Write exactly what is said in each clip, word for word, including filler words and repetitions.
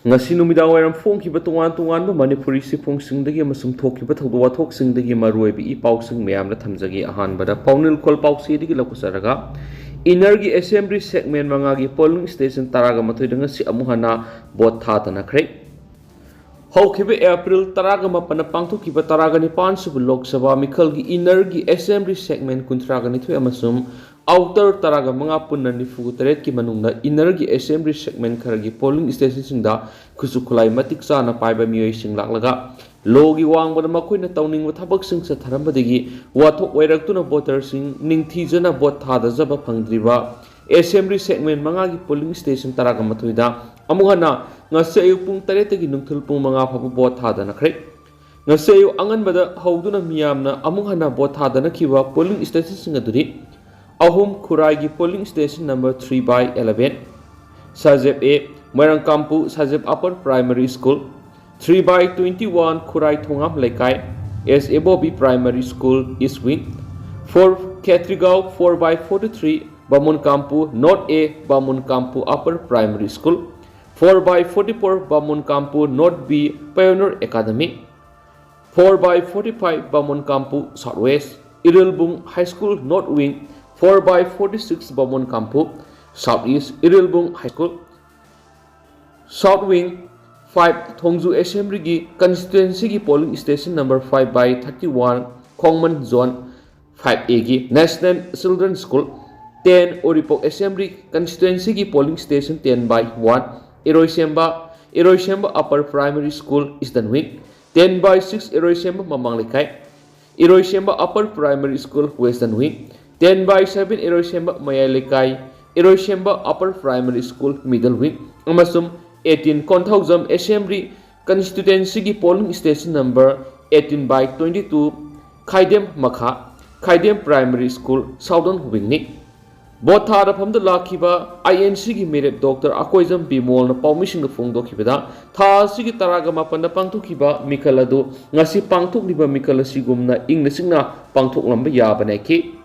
ꯉꯁꯤ ꯅꯨꯃꯤꯗꯥꯡ ꯋꯥꯏꯔꯝ ꯐꯣꯡꯈꯤꯕ ꯇꯣꯉꯥꯟ ꯇꯣꯉꯥꯟꯕ ꯃꯅꯤꯄꯨꯔꯤ ꯁꯤꯐꯣꯡꯁꯤꯡꯗꯒꯤ ꯑꯃꯁꯨꯡ ꯊꯣꯛꯈꯤꯕ ꯊꯧꯗꯣꯛ ꯋꯥꯊꯣꯛꯁꯤꯡꯗꯒꯤ ꯃꯔꯨꯑꯣꯏꯕ ꯏ ꯄꯥꯎꯁꯤꯡ ꯃꯌꯥꯝꯅ ꯊꯝꯖꯒꯦ꯫ ꯑꯍꯥꯟꯕꯗ ꯄꯥꯎꯅꯤꯜ ꯈꯣꯜ ꯄꯥꯎꯆꯦꯗꯒꯤ ꯂꯧꯈꯠꯆꯔꯒ, ꯏꯅꯔꯒꯤ ꯑꯦꯁꯦꯝꯕ꯭ꯂꯤ ꯁꯦꯒꯃꯦꯟ ꯃꯉꯥꯒꯤ ꯄꯣꯂꯤꯡ ꯁ꯭ꯇꯦꯁꯟ ꯇꯔꯥꯒ ꯃꯥꯊꯣꯏꯗ ꯉꯁꯤ ꯑꯃꯨꯛ ꯍꯟꯅ ꯚꯣꯠ ꯊꯥꯗꯅꯈ꯭ꯔꯦ꯫ ꯍꯧꯈꯤꯕ ꯑꯦꯄ꯭ꯔꯤꯜ ꯇꯔꯥꯒ ꯃꯥꯄꯟꯗ ꯄꯥꯡꯊꯣꯛꯈꯤꯕ ꯇꯔꯥꯒ ꯅꯤꯄꯥꯟ ꯁꯨꯕ ꯂꯣꯛ ꯁꯚꯥ ꯃꯤꯈꯜꯒꯤ ꯏꯅꯔꯒꯤ ꯑꯦꯁꯦꯝꯕ꯭ꯂꯤ ꯁꯦꯒꯃꯦꯟ ꯀꯨꯟꯊ꯭ꯔꯥꯒ ꯅꯤꯊꯣꯏ ꯑꯃꯁꯨꯡ ꯑꯥꯎꯇꯔ ꯇꯔꯥꯒ ꯃꯉꯥ ꯄꯨꯟꯅ ꯅꯤꯐꯨ ꯇꯔꯦꯠꯀꯤ ꯃꯅꯨꯡꯗ ꯏꯅꯔꯒꯤ ꯑꯦꯁꯦꯝꯕ꯭ꯂꯤ ꯁꯦꯒꯃꯦꯟ ꯈꯔꯒꯤ ꯄꯣꯂꯤꯡ ꯁ꯭ꯇꯦꯁꯟꯁꯤꯡꯗ ꯈꯨꯠꯁꯨ ꯈꯨꯠꯂꯥꯏ ꯃꯇꯤꯛ ꯆꯥꯅ ꯄꯥꯏꯕ ꯃꯤꯑꯣꯏꯁꯤꯡ ꯂꯥꯛꯂꯒ ꯂꯣꯒꯤ ꯋꯥꯡꯃꯗ ꯃꯈꯣꯏꯅ ꯇꯧꯅꯤꯡꯕ ꯊꯕꯛꯁꯤꯡ ꯆꯠꯊꯔꯝꯕꯗꯒꯤ ꯋꯥꯊꯣꯛ ꯑꯣꯏꯔꯛꯇꯨꯅ ꯚꯣꯇꯔꯁꯤꯡ ꯅꯤꯡꯊꯤꯖꯅ ꯚꯣꯠ ꯊꯥꯗꯖꯕ ꯐꯪꯗ꯭ꯔꯤꯕ ꯑꯦꯁꯦꯝꯕ꯭ꯂꯤ ꯁꯦꯒꯃꯦꯟ ꯃꯉꯥꯒꯤ ꯄꯣꯂꯤꯡ ꯁ꯭ꯇꯦꯁꯟ ꯇꯔꯥꯒ ꯃꯥꯊꯣꯏꯗ ꯑꯃꯨꯛ ꯍꯟꯅ ꯉꯁꯤ ꯑꯌꯨꯛ ꯄꯨꯡ ꯇꯔꯦꯠꯇꯒꯤ ꯅꯨꯡꯊꯤꯜ ꯄꯨꯡ ꯃꯉꯥ ꯐꯥꯎꯕ ꯚꯣꯠ ꯊꯥꯗꯅꯈ꯭ꯔꯦ꯫ ꯉꯁꯤ ꯑꯌꯨꯛ ꯑꯉꯟꯕꯗ ꯍꯧꯗꯨꯅ ꯃꯤꯌꯥꯝꯅ ꯑꯃꯨꯛ ꯍꯟꯅ ꯚꯣꯠ ꯊꯥꯗꯅꯈꯤꯕ ꯄꯣꯂꯤꯡ ꯁ꯭ꯇꯦꯁꯟꯁꯤꯡ ꯑꯗꯨꯗꯤ: ꯑꯍꯨꯝ, ꯈꯨꯔꯥꯏꯒꯤ polling station number three by eleven, Sajep A, ꯃꯣꯏꯔꯥꯡꯀꯥꯝꯄꯨ Sajep upper primary school, three by twenty one Khurai Thongam Leikai, S A Bobby Primary School East Wing, four, Khetrigao four by forty three Bamon Kampu North A, Bamon Kampu Upper Primary School, four by forty four Bamon Kampu North B, Pioneer Academy, four by forty five Bamon Kampu South West, Irilbung High School North Wing, four by forty six Bamon Kampu South East, Irilbung High School South Wing, five, Thongju ꯑꯦꯁꯦꯝꯕ꯭ꯂꯤꯒꯤ ꯀꯟꯁꯇꯤꯇ꯭ꯋꯦꯟꯁꯤꯒꯤ polling station number five by thirty one, Khongman zone five A ꯒꯤ National Children's School, ten, Uripok assembly ꯀꯟꯁꯇꯤꯇ꯭ꯋꯦꯟꯁꯤꯒꯤ polling station ten by one, Iroisemba, Iroisemba Upper Primary School Eastern Wing, ten by six Iroisemba ꯃꯃꯥꯡ Leikai, Iroisemba Upper Primary School Western Wing, ten by seven Iroisemba ꯃꯌꯥꯏ Leikai, Iroisemba Upper Primary School Middle Wing, ꯑꯃꯁꯨꯡ eighteen Konthoujam assembly ꯀꯟꯁꯇꯤꯇ꯭ꯋꯦꯟꯁꯤꯒꯤ polling station number eighteen by twenty two, Khaidem ꯃꯈꯥ, Khaidem Primary School Southern Wing ꯅꯤ꯫ Vote ꯊꯥꯗꯐꯝꯗ ꯂꯥꯛꯈꯤꯕ I N C ꯒꯤ ꯃꯤꯔꯦꯞ ꯗꯣꯛꯇꯔ ꯑꯀꯣꯏꯖꯝ ꯕꯤꯃꯣꯜꯅ ꯄꯥꯎꯃꯤꯁꯤꯡꯗ ꯐꯣꯡꯗꯣꯛꯈꯤꯕꯗ, ꯊꯥ ꯑꯁꯤꯒꯤ ꯇꯔꯥꯒ ꯃꯥꯄꯟꯗ ꯄꯥꯡꯊꯣꯛꯈꯤꯕ ꯃꯤꯈꯜ ꯑꯗꯨ ꯉꯁꯤ ꯄꯥꯡꯊꯣꯛꯂꯤꯕ ꯃꯤꯈꯜ ꯑꯁꯤꯒꯨꯝꯅ ꯏꯪꯅ ꯆꯤꯛꯅ ꯄꯥꯡꯊꯣꯛꯂꯝꯕ ꯌꯥꯕꯅꯦ ꯈꯤ꯫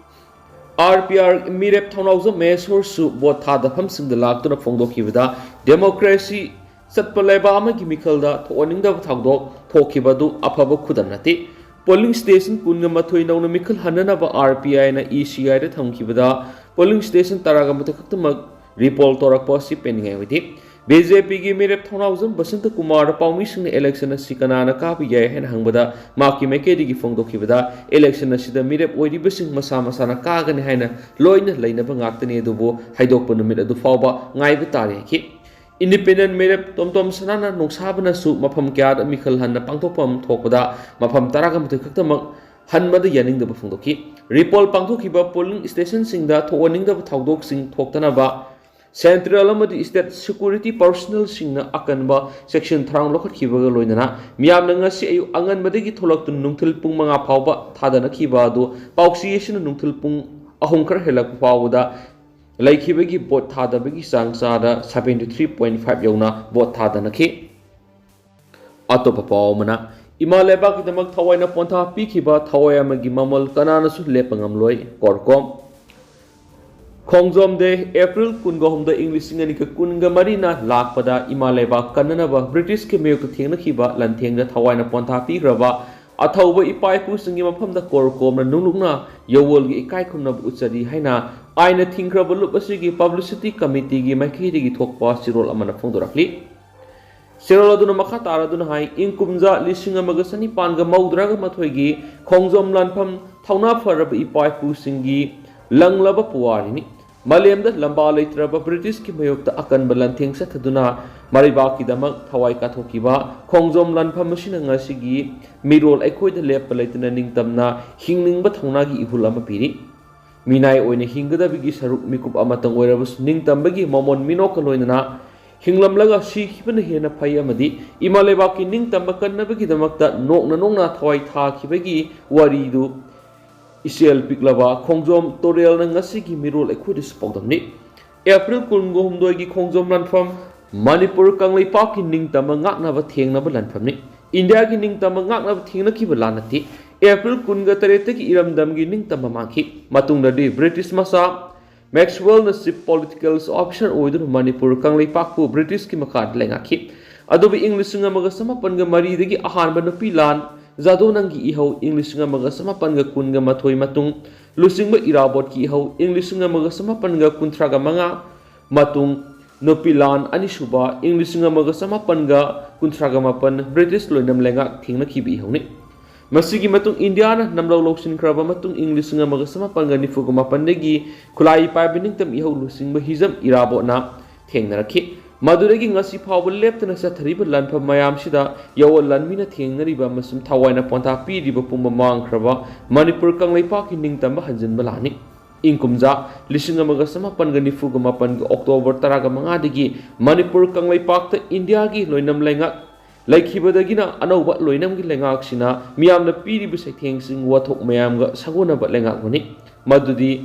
R P R ꯃꯤꯔꯦꯞ ꯊꯧꯅꯥꯎꯖꯝ ꯃꯍꯦꯁꯣꯔꯁꯨ ꯚꯣꯠ ꯊꯥꯗꯐꯝꯁꯤꯡꯗ ꯂꯥꯛꯇꯨꯅ ꯐꯣꯡꯗꯣꯛꯈꯤꯕꯗ, democracy ꯆꯠꯄ ꯂꯩꯕꯥꯛ ꯑꯃꯒꯤ ꯃꯤꯈꯜꯗ ꯊꯣꯛꯍꯟꯅꯤꯡꯗꯕ ꯊꯧꯗꯣꯛ ꯊꯣꯛꯈꯤꯕ ꯑꯗꯨ ꯑꯐꯕ ꯈꯨꯗꯝ ꯅꯠꯇꯦ꯫ ꯄꯣꯂꯤꯡ ꯁ꯭ꯇꯦꯁꯟ ꯀꯨꯟꯒ ꯃꯥꯊꯣꯏ ꯅꯧꯅ ꯃꯤꯈꯜ ꯍꯟꯅꯅꯕ ꯑꯥꯔ ꯄꯤ ꯑꯥꯏꯅ ꯏ ꯁꯤ ꯑꯥꯏꯗ ꯊꯝꯈꯤꯕꯗ ꯄꯣꯂꯤꯡ ꯁ꯭ꯇꯦꯁꯟ ꯇꯔꯥꯒ ꯃꯥꯊꯣꯏ ꯈꯛꯇꯃꯛ ꯔꯤꯄꯣꯜ ꯇꯧꯔꯛꯄ ꯑꯁꯤ ꯄꯦꯟꯅꯤꯡꯉꯥꯏ ꯑꯣꯏꯗꯦ꯫ ꯕꯤ ꯖꯦ ꯄꯤꯒꯤ ꯃꯤꯔꯦꯞ ꯊꯧꯅꯥꯎꯖꯝ ꯕꯁꯟꯇ ꯀꯨꯃꯥꯔꯗ ꯄꯥꯎꯃꯤꯁꯤꯡꯅ ꯏꯂꯦꯛꯁꯟ ꯑꯁꯤ ꯀꯅꯥꯅ ꯀꯥꯕ ꯌꯥꯏ ꯍꯥꯏꯅ ꯍꯪꯕꯗ ꯃꯍꯥꯛꯀꯤ ꯃꯥꯏꯀꯩꯗꯒꯤ ꯐꯣꯡꯗꯣꯛꯈꯤꯕꯗ ꯏꯂꯦꯛꯁꯟ ꯑꯁꯤꯗ ꯃꯤꯔꯦꯞ ꯑꯣꯏꯔꯤꯕꯁꯤꯡ ꯃꯁꯥ ꯃꯁꯥꯅ ꯀꯥꯒꯅꯤ ꯍꯥꯏꯅ ꯂꯣꯏꯅ ꯂꯩꯅꯕ ꯉꯥꯛꯇꯅꯤ, ꯑꯗꯨꯕꯨ ꯍꯥꯏꯗꯣꯛꯄ ꯅꯨꯃꯤꯠ ꯑꯗꯨ ꯐꯥꯎꯕ ꯉꯥꯏꯕ ꯇꯥꯔꯦ ꯍꯥꯏꯈꯤ꯫ ꯏꯟꯗꯤꯄꯦꯟꯗꯦꯟ ꯃꯤꯔꯦꯞ ꯇꯣꯝꯇꯣꯝ ꯁꯅꯥꯅ ꯅꯣꯡꯁꯥꯕꯅꯁꯨ ꯃꯐꯝ ꯀꯌꯥꯗ ꯃꯤꯈꯜ ꯍꯟꯅ ꯄꯥꯡꯊꯣꯛꯐꯝ ꯊꯣꯛꯄꯗ ꯃꯐꯝ ꯇꯔꯥꯒ ꯃꯥꯊꯣꯏ ꯈꯛꯇꯃꯛ ꯍꯟꯕꯗ ꯌꯥꯅꯤꯡꯗꯕ ꯐꯣꯡꯗꯣꯛꯈꯤ꯫ ꯔꯤꯄꯣꯜ ꯄꯥꯡꯊꯣꯛꯈꯤꯕ ꯄꯣꯂꯤꯡ ꯁ꯭ꯇꯦꯁꯟꯁꯤꯡꯗ ꯊꯣꯛꯍꯟꯅꯤꯡꯗꯕ ꯊꯧꯗꯣꯛꯁꯤꯡ ꯊꯣꯛꯇꯅꯕ ꯁꯦꯟꯇ꯭ꯔꯦꯜ ꯑꯃꯗꯤ ꯁ꯭ꯇꯦꯠ ꯁꯦꯀ꯭ꯌꯨꯔꯤꯇꯤ ꯄꯥꯔꯁꯣꯅꯦꯜꯁꯤꯡꯅ ꯑꯀꯟꯕ ꯆꯦꯛꯁꯤꯟ ꯊꯧꯔꯥꯡ ꯂꯧꯈꯠꯈꯤꯕꯒ ꯂꯣꯏꯅꯅ ꯃꯤꯌꯥꯝꯅ ꯉꯁꯤ ꯑꯌꯨꯛ ꯑꯉꯟꯕꯗꯒꯤ ꯊꯣꯛꯂꯛꯇꯨꯅ ꯅꯨꯡꯊꯤꯜ ꯄꯨꯡ ꯃꯉꯥ ꯐꯥꯎꯕ ꯊꯥꯗꯅꯈꯤꯕ ꯑꯗꯨ ꯄꯥꯎꯆꯦ ꯑꯁꯤꯅ ꯅꯨꯡꯊꯤꯜ ꯄꯨꯡ ꯑꯍꯨꯝ ꯈꯔ ꯍꯦꯜꯂꯛꯄ ꯐꯥꯎꯕꯗ ꯂꯩꯈꯤꯕꯒꯤ ꯚꯣꯠ ꯊꯥꯗꯕꯒꯤ ꯆꯥꯡ ꯆꯥꯗ seventy three point five ꯌꯧꯅ ꯚꯣꯠ ꯊꯥꯗꯅꯈꯤ꯫ ꯑꯇꯣꯞꯄ ꯄꯥꯎ ꯑꯃꯅ, ꯏꯃꯥ ꯂꯩꯕꯥꯛꯀꯤꯗꯃꯛ ꯊꯋꯥꯏꯅ ꯄꯣꯟꯊꯥ ꯄꯤꯈꯤꯕ ꯊꯋꯥꯏ ꯑꯃꯒꯤ ꯃꯃꯜ ꯀꯅꯥꯅꯁꯨ ꯂꯦꯞꯄ ꯉꯝꯂꯣꯏ, ꯀꯣꯔꯀꯣꯝ꯫ ꯈꯣꯡꯖꯣꯝ ꯗꯦ, ꯑꯦꯄ꯭ꯔꯤꯜ ꯀꯨꯟꯒ ꯍꯨꯝꯗꯣꯏ, ꯏꯪ ꯂꯤꯁꯤꯡ ꯑꯅꯤꯒ ꯀꯨꯟꯒ ꯃꯔꯤꯅ ꯂꯥꯛꯄꯗ ꯏꯃꯥ ꯂꯩꯕꯥꯛ ꯀꯟꯅꯅꯕ ꯕ꯭ꯔꯤꯇꯤꯁꯀꯤ ꯃꯥꯌꯣꯛꯇ ꯊꯦꯡꯅꯈꯤꯕ ꯂꯥꯟꯊꯦꯡꯗ ꯊꯋꯥꯏꯅ ꯄꯣꯟꯊꯥ ꯄꯤꯈ꯭ꯔꯕ ꯑꯊꯧꯕ ꯏꯄꯥ ꯏꯄꯨꯁꯤꯡꯒꯤ ꯃꯐꯝꯗ ꯀꯣꯔꯀꯣꯝꯅ ꯅꯨꯡꯂꯨꯛꯅ ꯌꯧꯋꯣꯜꯒꯤ ꯏꯀꯥꯏ ꯈꯨꯝꯅꯕ ꯎꯠꯆꯔꯤ ꯍꯥꯏꯅ ꯑꯥꯏꯟꯅ ꯊꯤꯡꯈ꯭ꯔꯕ ꯂꯨꯞ ꯑꯁꯤꯒꯤ ꯄꯕ꯭ꯂꯤꯁꯤꯇꯤ ꯀꯃꯤꯇꯤꯒꯤ ꯃꯥꯏꯀꯩꯗꯒꯤ ꯊꯣꯛꯄ ꯆꯦꯔꯣꯜ ꯑꯃꯅ ꯐꯣꯡꯗꯣꯔꯛꯂꯤ꯫ ꯆꯦꯔꯣꯜ ꯑꯗꯨꯅ ꯃꯈꯥ ꯇꯥꯔꯗꯨꯅ ꯍꯥꯏ, ꯏꯪ ꯀꯨꯝꯖꯥ ꯂꯤꯁꯤꯡ ꯑꯃꯒ ꯆꯅꯤꯄꯥꯟꯒ ꯃꯧꯗ꯭ꯔꯥꯒ ꯃꯥꯊꯣꯏꯒꯤ ꯈꯣꯡꯖꯣꯝ ꯂꯥꯟꯐꯝ ꯊꯧꯅꯥ ꯐꯔꯕ ꯏꯄꯥ ꯏꯄꯨꯁꯤꯡꯒꯤ ꯂꯪꯂꯕ ꯄꯨꯋꯥꯔꯤꯅꯤ꯫ ꯃꯥꯂꯦꯝꯗ ꯂꯝꯕꯥ ꯂꯩꯇ꯭ꯔꯕ ꯕ꯭ꯔꯤꯇꯤꯁꯀꯤ ꯃꯥꯌꯣꯛꯇ ꯑꯀꯟꯕ ꯂꯥꯟꯊꯦꯡ ꯆꯠꯊꯗꯨꯅ ꯃꯔꯩꯕꯥꯛꯀꯤꯗꯃꯛ ꯊꯋꯥꯏ ꯀꯠꯊꯣꯛꯈꯤꯕ ꯈꯣꯡꯖꯣꯝ ꯂꯥꯟꯐꯝ ꯑꯁꯤꯅ ꯉꯁꯤꯒꯤ ꯃꯤꯔꯣꯜ ꯑꯩꯈꯣꯏꯗ ꯂꯦꯞꯄ ꯂꯩꯇꯅ ꯅꯤꯡꯇꯝꯅ ꯍꯤꯡꯅꯤꯡꯕ ꯊꯧꯅꯥꯒꯤ ꯏꯍꯨꯜ ꯑꯃ ꯄꯤꯔꯤ꯫ ꯃꯤꯅꯥꯏ ꯑꯣꯏꯅ ꯍꯤꯡꯒꯗꯕꯒꯤ ꯁꯔꯨꯛ ꯃꯤꯀꯨꯞ ꯑꯃꯇꯪ ꯑꯣꯏꯔꯕꯁꯨ ꯅꯤꯡꯇꯝꯕꯒꯤ ꯃꯃꯣꯟ ꯃꯤꯅꯣꯛꯀ ꯂꯣꯏꯅꯅ ꯍꯤꯡꯂꯝꯂꯒ ꯁꯤꯈꯤꯕꯅ ꯍꯦꯟꯅ ꯐꯩ ꯑꯃꯗꯤ ꯏꯃꯥ ꯂꯩꯕꯥꯛꯀꯤ ꯅꯤꯡꯇꯝꯕ ꯀꯟꯅꯕꯒꯤꯗꯃꯛꯇ ꯅꯣꯛꯅ ꯅꯣꯛꯅ ꯊꯋꯥꯏ ꯊꯥꯈꯤꯕꯒꯤ ꯋꯥꯔꯤꯗꯨ ꯏꯆꯦꯜ ꯄꯤꯛꯂꯕ ꯈꯣꯡꯖꯣꯝ ꯇꯨꯔꯦꯜꯅ ꯉꯁꯤꯒꯤ ꯃꯤꯔꯣꯜ ꯑꯩꯈꯣꯏꯗꯁꯨ ꯄꯥꯎꯗꯝꯂꯤ꯫ ꯑꯦꯄ꯭ꯔꯤꯜ ꯀꯨꯟꯒ ꯍꯨꯝꯗꯣꯏꯒꯤ ꯈꯣꯡꯖꯣꯝ ꯂꯥꯟꯐꯝ ꯃꯅꯤꯄꯨꯔ ꯀꯪꯂꯩꯄꯥꯛꯀꯤ ꯅꯤꯡꯇꯝꯕ ꯉꯥꯛꯅꯕ ꯊꯦꯡꯅꯕ ꯂꯥꯟꯐꯝꯅꯤ꯫ ꯏꯟꯗꯤꯌꯥꯒꯤ ꯅꯤꯡꯇꯝꯕ ꯉꯥꯛꯅꯕ ꯊꯦꯡꯅꯈꯤꯕ ꯂꯥꯟ ꯅꯠꯇꯦ꯫ ꯑꯦꯄ꯭ꯔꯤꯜ ꯀꯨꯟꯒ ꯇꯔꯦꯠꯇꯒꯤ ꯏꯔꯝꯗꯝꯒꯤ ꯅꯤꯡꯇꯝꯕ ꯃꯥꯡꯈꯤ꯫ ꯃꯇꯨꯡꯗꯗꯤ ꯕ꯭ꯔꯤꯇꯤꯁ ꯃꯆꯥ ꯃꯦꯛꯁꯋꯦꯜꯅ ꯆꯤꯐ ꯄꯣꯂꯤꯇꯤꯀꯦꯜ ꯑꯣꯐꯤꯁꯥꯔ ꯑꯣꯏꯗꯨꯅ ꯃꯅꯤꯄꯨꯔ ꯀꯪꯂꯩꯄꯥꯛꯄꯨ ꯕ꯭ꯔꯤꯇꯤꯁꯀꯤ ꯃꯈꯥꯗ ꯂꯩꯉꯥꯛꯈꯤ꯫ ꯑꯗꯨꯕꯨ ꯏꯪ ꯂꯤꯁꯤꯡ ꯑꯃꯒ ꯆꯃꯥꯄꯟꯒ ꯃꯔꯤꯗꯒꯤ ꯑꯍꯥꯟꯕ ꯅꯨꯄꯤ ꯂꯥꯟ, ꯖꯥꯗꯣꯅꯪꯒꯤ ꯏꯍꯧ ꯏꯪ ꯂꯤꯁꯤꯡ ꯑꯃꯒ ꯆꯃꯥꯄꯟꯒ ꯀꯨꯟꯒ ꯃꯥꯊꯣꯏ ꯃꯇꯨꯡ, ꯂꯨꯆꯤꯡꯕ ꯏꯔꯥꯕꯣꯠꯀꯤ ꯏꯍꯧ ꯏꯪ ꯂꯤꯁꯤꯡ ꯑꯃꯒ ꯆꯃꯥꯄꯟꯒ ꯀꯨꯟꯊ꯭ꯔꯥꯒ ꯃꯉꯥ ꯃꯇꯨꯡ, ꯅꯨꯄꯤ ꯂꯥꯟ ꯑꯅꯤꯁꯨꯕ ꯏꯪ ꯂꯤꯁꯤꯡ ꯑꯃꯒ ꯆꯃꯥꯄꯟꯒ ꯀꯨꯟꯊ꯭ꯔꯥꯒ ꯃꯥꯄꯟ ꯕ꯭ꯔꯤꯇꯤꯁ ꯂꯣꯏꯅꯝ ꯂꯩꯉꯥꯛ ꯊꯦꯡꯅꯈꯤꯕ ꯏꯍꯧꯅꯤ꯫ ꯃꯁꯤꯒꯤ ꯃꯇꯨꯡ ꯏꯟꯗꯤꯌꯥꯅ ꯅꯝꯂꯧ ꯂꯧꯁꯤꯟꯈ꯭ꯔꯕ ꯃꯇꯨꯡ ꯏꯪ ꯂꯤꯁꯤꯡ ꯑꯃꯒ ꯆꯃꯥꯄꯟꯒ ꯅꯤꯐꯨꯒ ꯃꯥꯄꯟꯗꯒꯤ ꯈꯨꯠꯂꯥꯏ ꯄꯥꯏꯕ ꯅꯤꯡꯇꯝ ꯏꯍꯧ ꯂꯨꯆꯤꯡꯕ ꯍꯤꯖꯝ ꯏꯔꯥꯕꯣꯠꯅ ꯊꯦꯡꯅꯔꯛꯈꯤ꯫ ꯃꯗꯨꯗꯒꯤ ꯉꯁꯤ ꯐꯥꯎꯕ ꯂꯦꯞꯇꯅ ꯆꯠꯊꯔꯤꯕ ꯂꯥꯟꯐꯝ ꯃꯌꯥꯝꯁꯤꯗ ꯌꯥꯑꯣꯟ ꯂꯥꯟꯃꯤꯅ ꯊꯦꯡꯅꯔꯤꯕ ꯑꯃꯁꯨꯡ ꯊꯋꯥꯏꯅ ꯄꯣꯟꯊꯥ ꯄꯤꯔꯤꯕ ꯄꯨꯝꯕ ꯃꯥꯡꯈ꯭ꯔꯕ ꯃꯅꯤꯄꯨꯔ ꯀꯪꯂꯩꯄꯥꯛꯀꯤ ꯅꯤꯡꯇꯝꯕ ꯍꯟꯖꯤꯟꯕ ꯂꯥꯟꯅꯤ꯫ ꯏꯪ ꯀꯨꯝꯖꯥ ꯂꯤꯁꯤꯡ ꯑꯃꯒ ꯆꯃꯥꯄꯟꯒ ꯅꯤꯐꯨꯒ ꯃꯥꯄꯟꯒꯤ ꯑꯣꯛꯇꯣꯕꯔ ꯇꯔꯥꯒ ꯃꯉꯥꯗꯒꯤ ꯃꯅꯤꯄꯨꯔ ꯀꯪꯂꯩꯄꯥꯛꯇ ꯏꯟꯗꯤꯌꯥꯒꯤ ꯂꯣꯏꯅꯝ ꯂꯩꯉꯥꯛ ꯂꯩꯈꯤꯕꯗꯒꯤꯅ ꯑꯅꯧꯕ ꯂꯣꯏꯅꯝꯒꯤ ꯂꯩꯉꯥꯛꯁꯤꯅ ꯃꯤꯌꯥꯝꯅ ꯄꯤꯔꯤꯕ ꯆꯩꯊꯦꯡꯁꯤꯡ ꯋꯥꯊꯣꯛ ꯃꯌꯥꯝꯒ ꯁꯥꯒꯣꯟꯅꯕ ꯂꯩꯉꯥꯛ ꯑꯃꯅꯤ꯫ ꯃꯗꯨꯗꯤ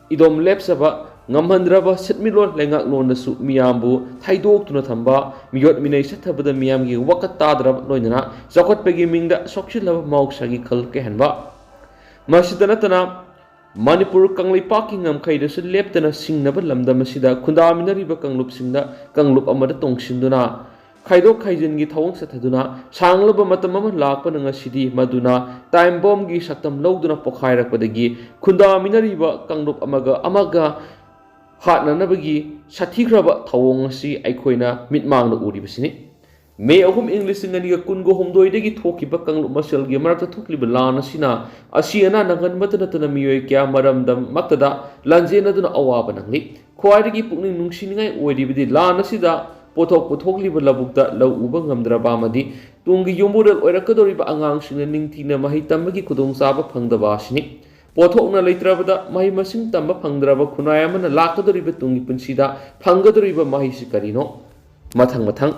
ꯏꯗꯣꯝ ꯂꯦꯞꯆꯕ ꯉꯝꯍꯟꯗ꯭ꯔꯕ ꯁꯦꯟꯃꯤꯠꯂꯣꯟ ꯂꯩꯉꯥꯛꯂꯣꯟꯗꯁꯨ ꯃꯤꯌꯥꯝꯕꯨ ꯊꯩꯗꯣꯛꯇꯨꯅ ꯊꯝꯕ, ꯃꯤꯑꯣꯠ ꯃꯤꯅꯩ ꯆꯠꯊꯕꯗ ꯃꯤꯌꯥꯝꯒꯤ ꯋꯥꯈꯜ ꯇꯥꯗ꯭ꯔꯕ ꯂꯣꯏꯅꯅ ꯆꯥꯎꯈꯠꯄꯒꯤ ꯃꯤꯡꯗ ꯁꯣꯛꯆꯤꯜꯂꯕ ꯃꯍꯧꯁꯥꯒꯤ ꯈꯜ ꯀꯥꯏꯍꯟꯕ꯫ ꯃꯁꯤꯗ ꯅꯠꯇꯅ ꯃꯅꯤꯄꯨꯔ ꯀꯪꯂꯩꯄꯥꯛꯀꯤ ꯉꯝꯈꯩꯗꯁꯨ ꯂꯦꯞꯇꯅ ꯁꯤꯡꯅꯕ ꯂꯝꯗꯝ ꯑꯁꯤꯗ ꯈꯨꯟꯗꯥꯃꯤꯟꯅꯔꯤꯕ ꯀꯥꯡꯂꯨꯞꯁꯤꯡꯗ ꯀꯥꯡꯂꯨꯞ ꯑꯃꯗ ꯇꯣꯡꯁꯤꯟꯗꯨꯅ ꯈꯥꯏꯗꯣꯛ ꯈꯥꯏꯖꯤꯟꯒꯤ ꯊꯧꯑꯣꯡ ꯆꯠꯊꯗꯨꯅ ꯁꯥꯡꯂꯕ ꯃꯇꯝ ꯑꯃ ꯂꯥꯛꯄꯅ ꯉꯁꯤꯗꯤ ꯃꯗꯨꯅ ꯇꯥꯏꯝ ꯕꯣꯝꯒꯤ ꯁꯛꯇꯝ ꯂꯧꯗꯨꯅ ꯄꯣꯈꯥꯏꯔꯛꯄꯗꯒꯤ ꯈꯨꯟꯗꯥꯃꯤꯟꯅꯔꯤꯕ ꯀꯥꯡꯂꯨꯞ ꯑꯃꯒ ꯑꯃꯒ ꯍꯥꯠꯅꯅꯕꯒꯤ ꯁꯥꯊꯤꯈ꯭ꯔꯕ ꯊꯧꯑꯣꯡ ꯑꯁꯤ ꯑꯩꯈꯣꯏꯅ ꯃꯤꯠꯃꯥꯡꯗ ꯎꯔꯤꯕꯁꯤꯅꯤ꯫ ꯃꯦ ꯑꯍꯨꯝ ꯏꯪ ꯂꯤꯁꯤꯡ ꯑꯅꯤꯒ ꯀꯨꯟꯒ ꯍꯨꯝꯗꯣꯏꯗꯒꯤ ꯊꯣꯛꯈꯤꯕ ꯀꯥꯡꯂꯨꯞ ꯃꯁꯦꯜꯒꯤ ꯃꯔꯛꯇ ꯊꯣꯛꯂꯤꯕ ꯂꯥꯟ ꯑꯁꯤꯅ ꯑꯁꯤ ꯑꯅꯥ ꯅꯪꯍꯟꯕꯇ ꯅꯠꯇꯅ ꯃꯤꯑꯣꯏ ꯀꯌꯥ ꯃꯔꯝꯗꯝꯃꯛꯇꯗ ꯂꯥꯟꯖꯦꯟꯅꯗꯨꯅ ꯑꯋꯥꯕ ꯅꯪꯂꯤ꯫ ꯈ꯭ꯋꯥꯏꯗꯒꯤ ꯄꯨꯛꯅꯤꯡ ꯅꯨꯡꯁꯤꯅꯤꯡꯉꯥꯏ ꯑꯣꯏꯔꯤꯕꯗꯤ ꯂꯥꯟ ꯑꯁꯤꯗ ꯄꯣꯠꯊꯣꯛ ꯄꯨꯊꯣꯛꯂꯤꯕ ꯂꯧꯕꯨꯛꯇ ꯂꯧ ꯎꯕ ꯉꯝꯗ꯭ꯔꯕ ꯑꯃꯗꯤ ꯇꯨꯡꯒꯤ ꯌꯨꯝꯕꯨꯔꯦꯜ ꯑꯣꯏꯔꯛꯀꯗꯧꯔꯤꯕ ꯑꯉꯥꯡꯁꯤꯡꯅ ꯅꯤꯡꯊꯤꯅ ꯃꯍꯩ ꯇꯝꯕꯒꯤ ꯈꯨꯗꯣꯡꯆꯥꯕ ꯐꯪꯗꯕ ꯑꯁꯤꯅꯤ꯫ ꯄꯣꯠꯊꯣꯛꯅ ꯂꯩꯇ꯭ꯔꯕꯗ ꯃꯍꯩ ꯃꯁꯤꯡ ꯇꯝꯕ ꯐꯪꯗ꯭ꯔꯕ ꯈꯨꯟꯅꯥꯏ ꯑꯃꯅ ꯂꯥꯛꯀꯗꯧꯔꯤꯕ ꯇꯨꯡꯒꯤ ꯄꯨꯟꯁꯤꯗ ꯐꯪꯒꯗꯧꯔꯤꯕ ꯃꯍꯩꯁꯤ ꯀꯔꯤꯅꯣ? ꯃꯊꯪ ꯃꯊꯪ꯫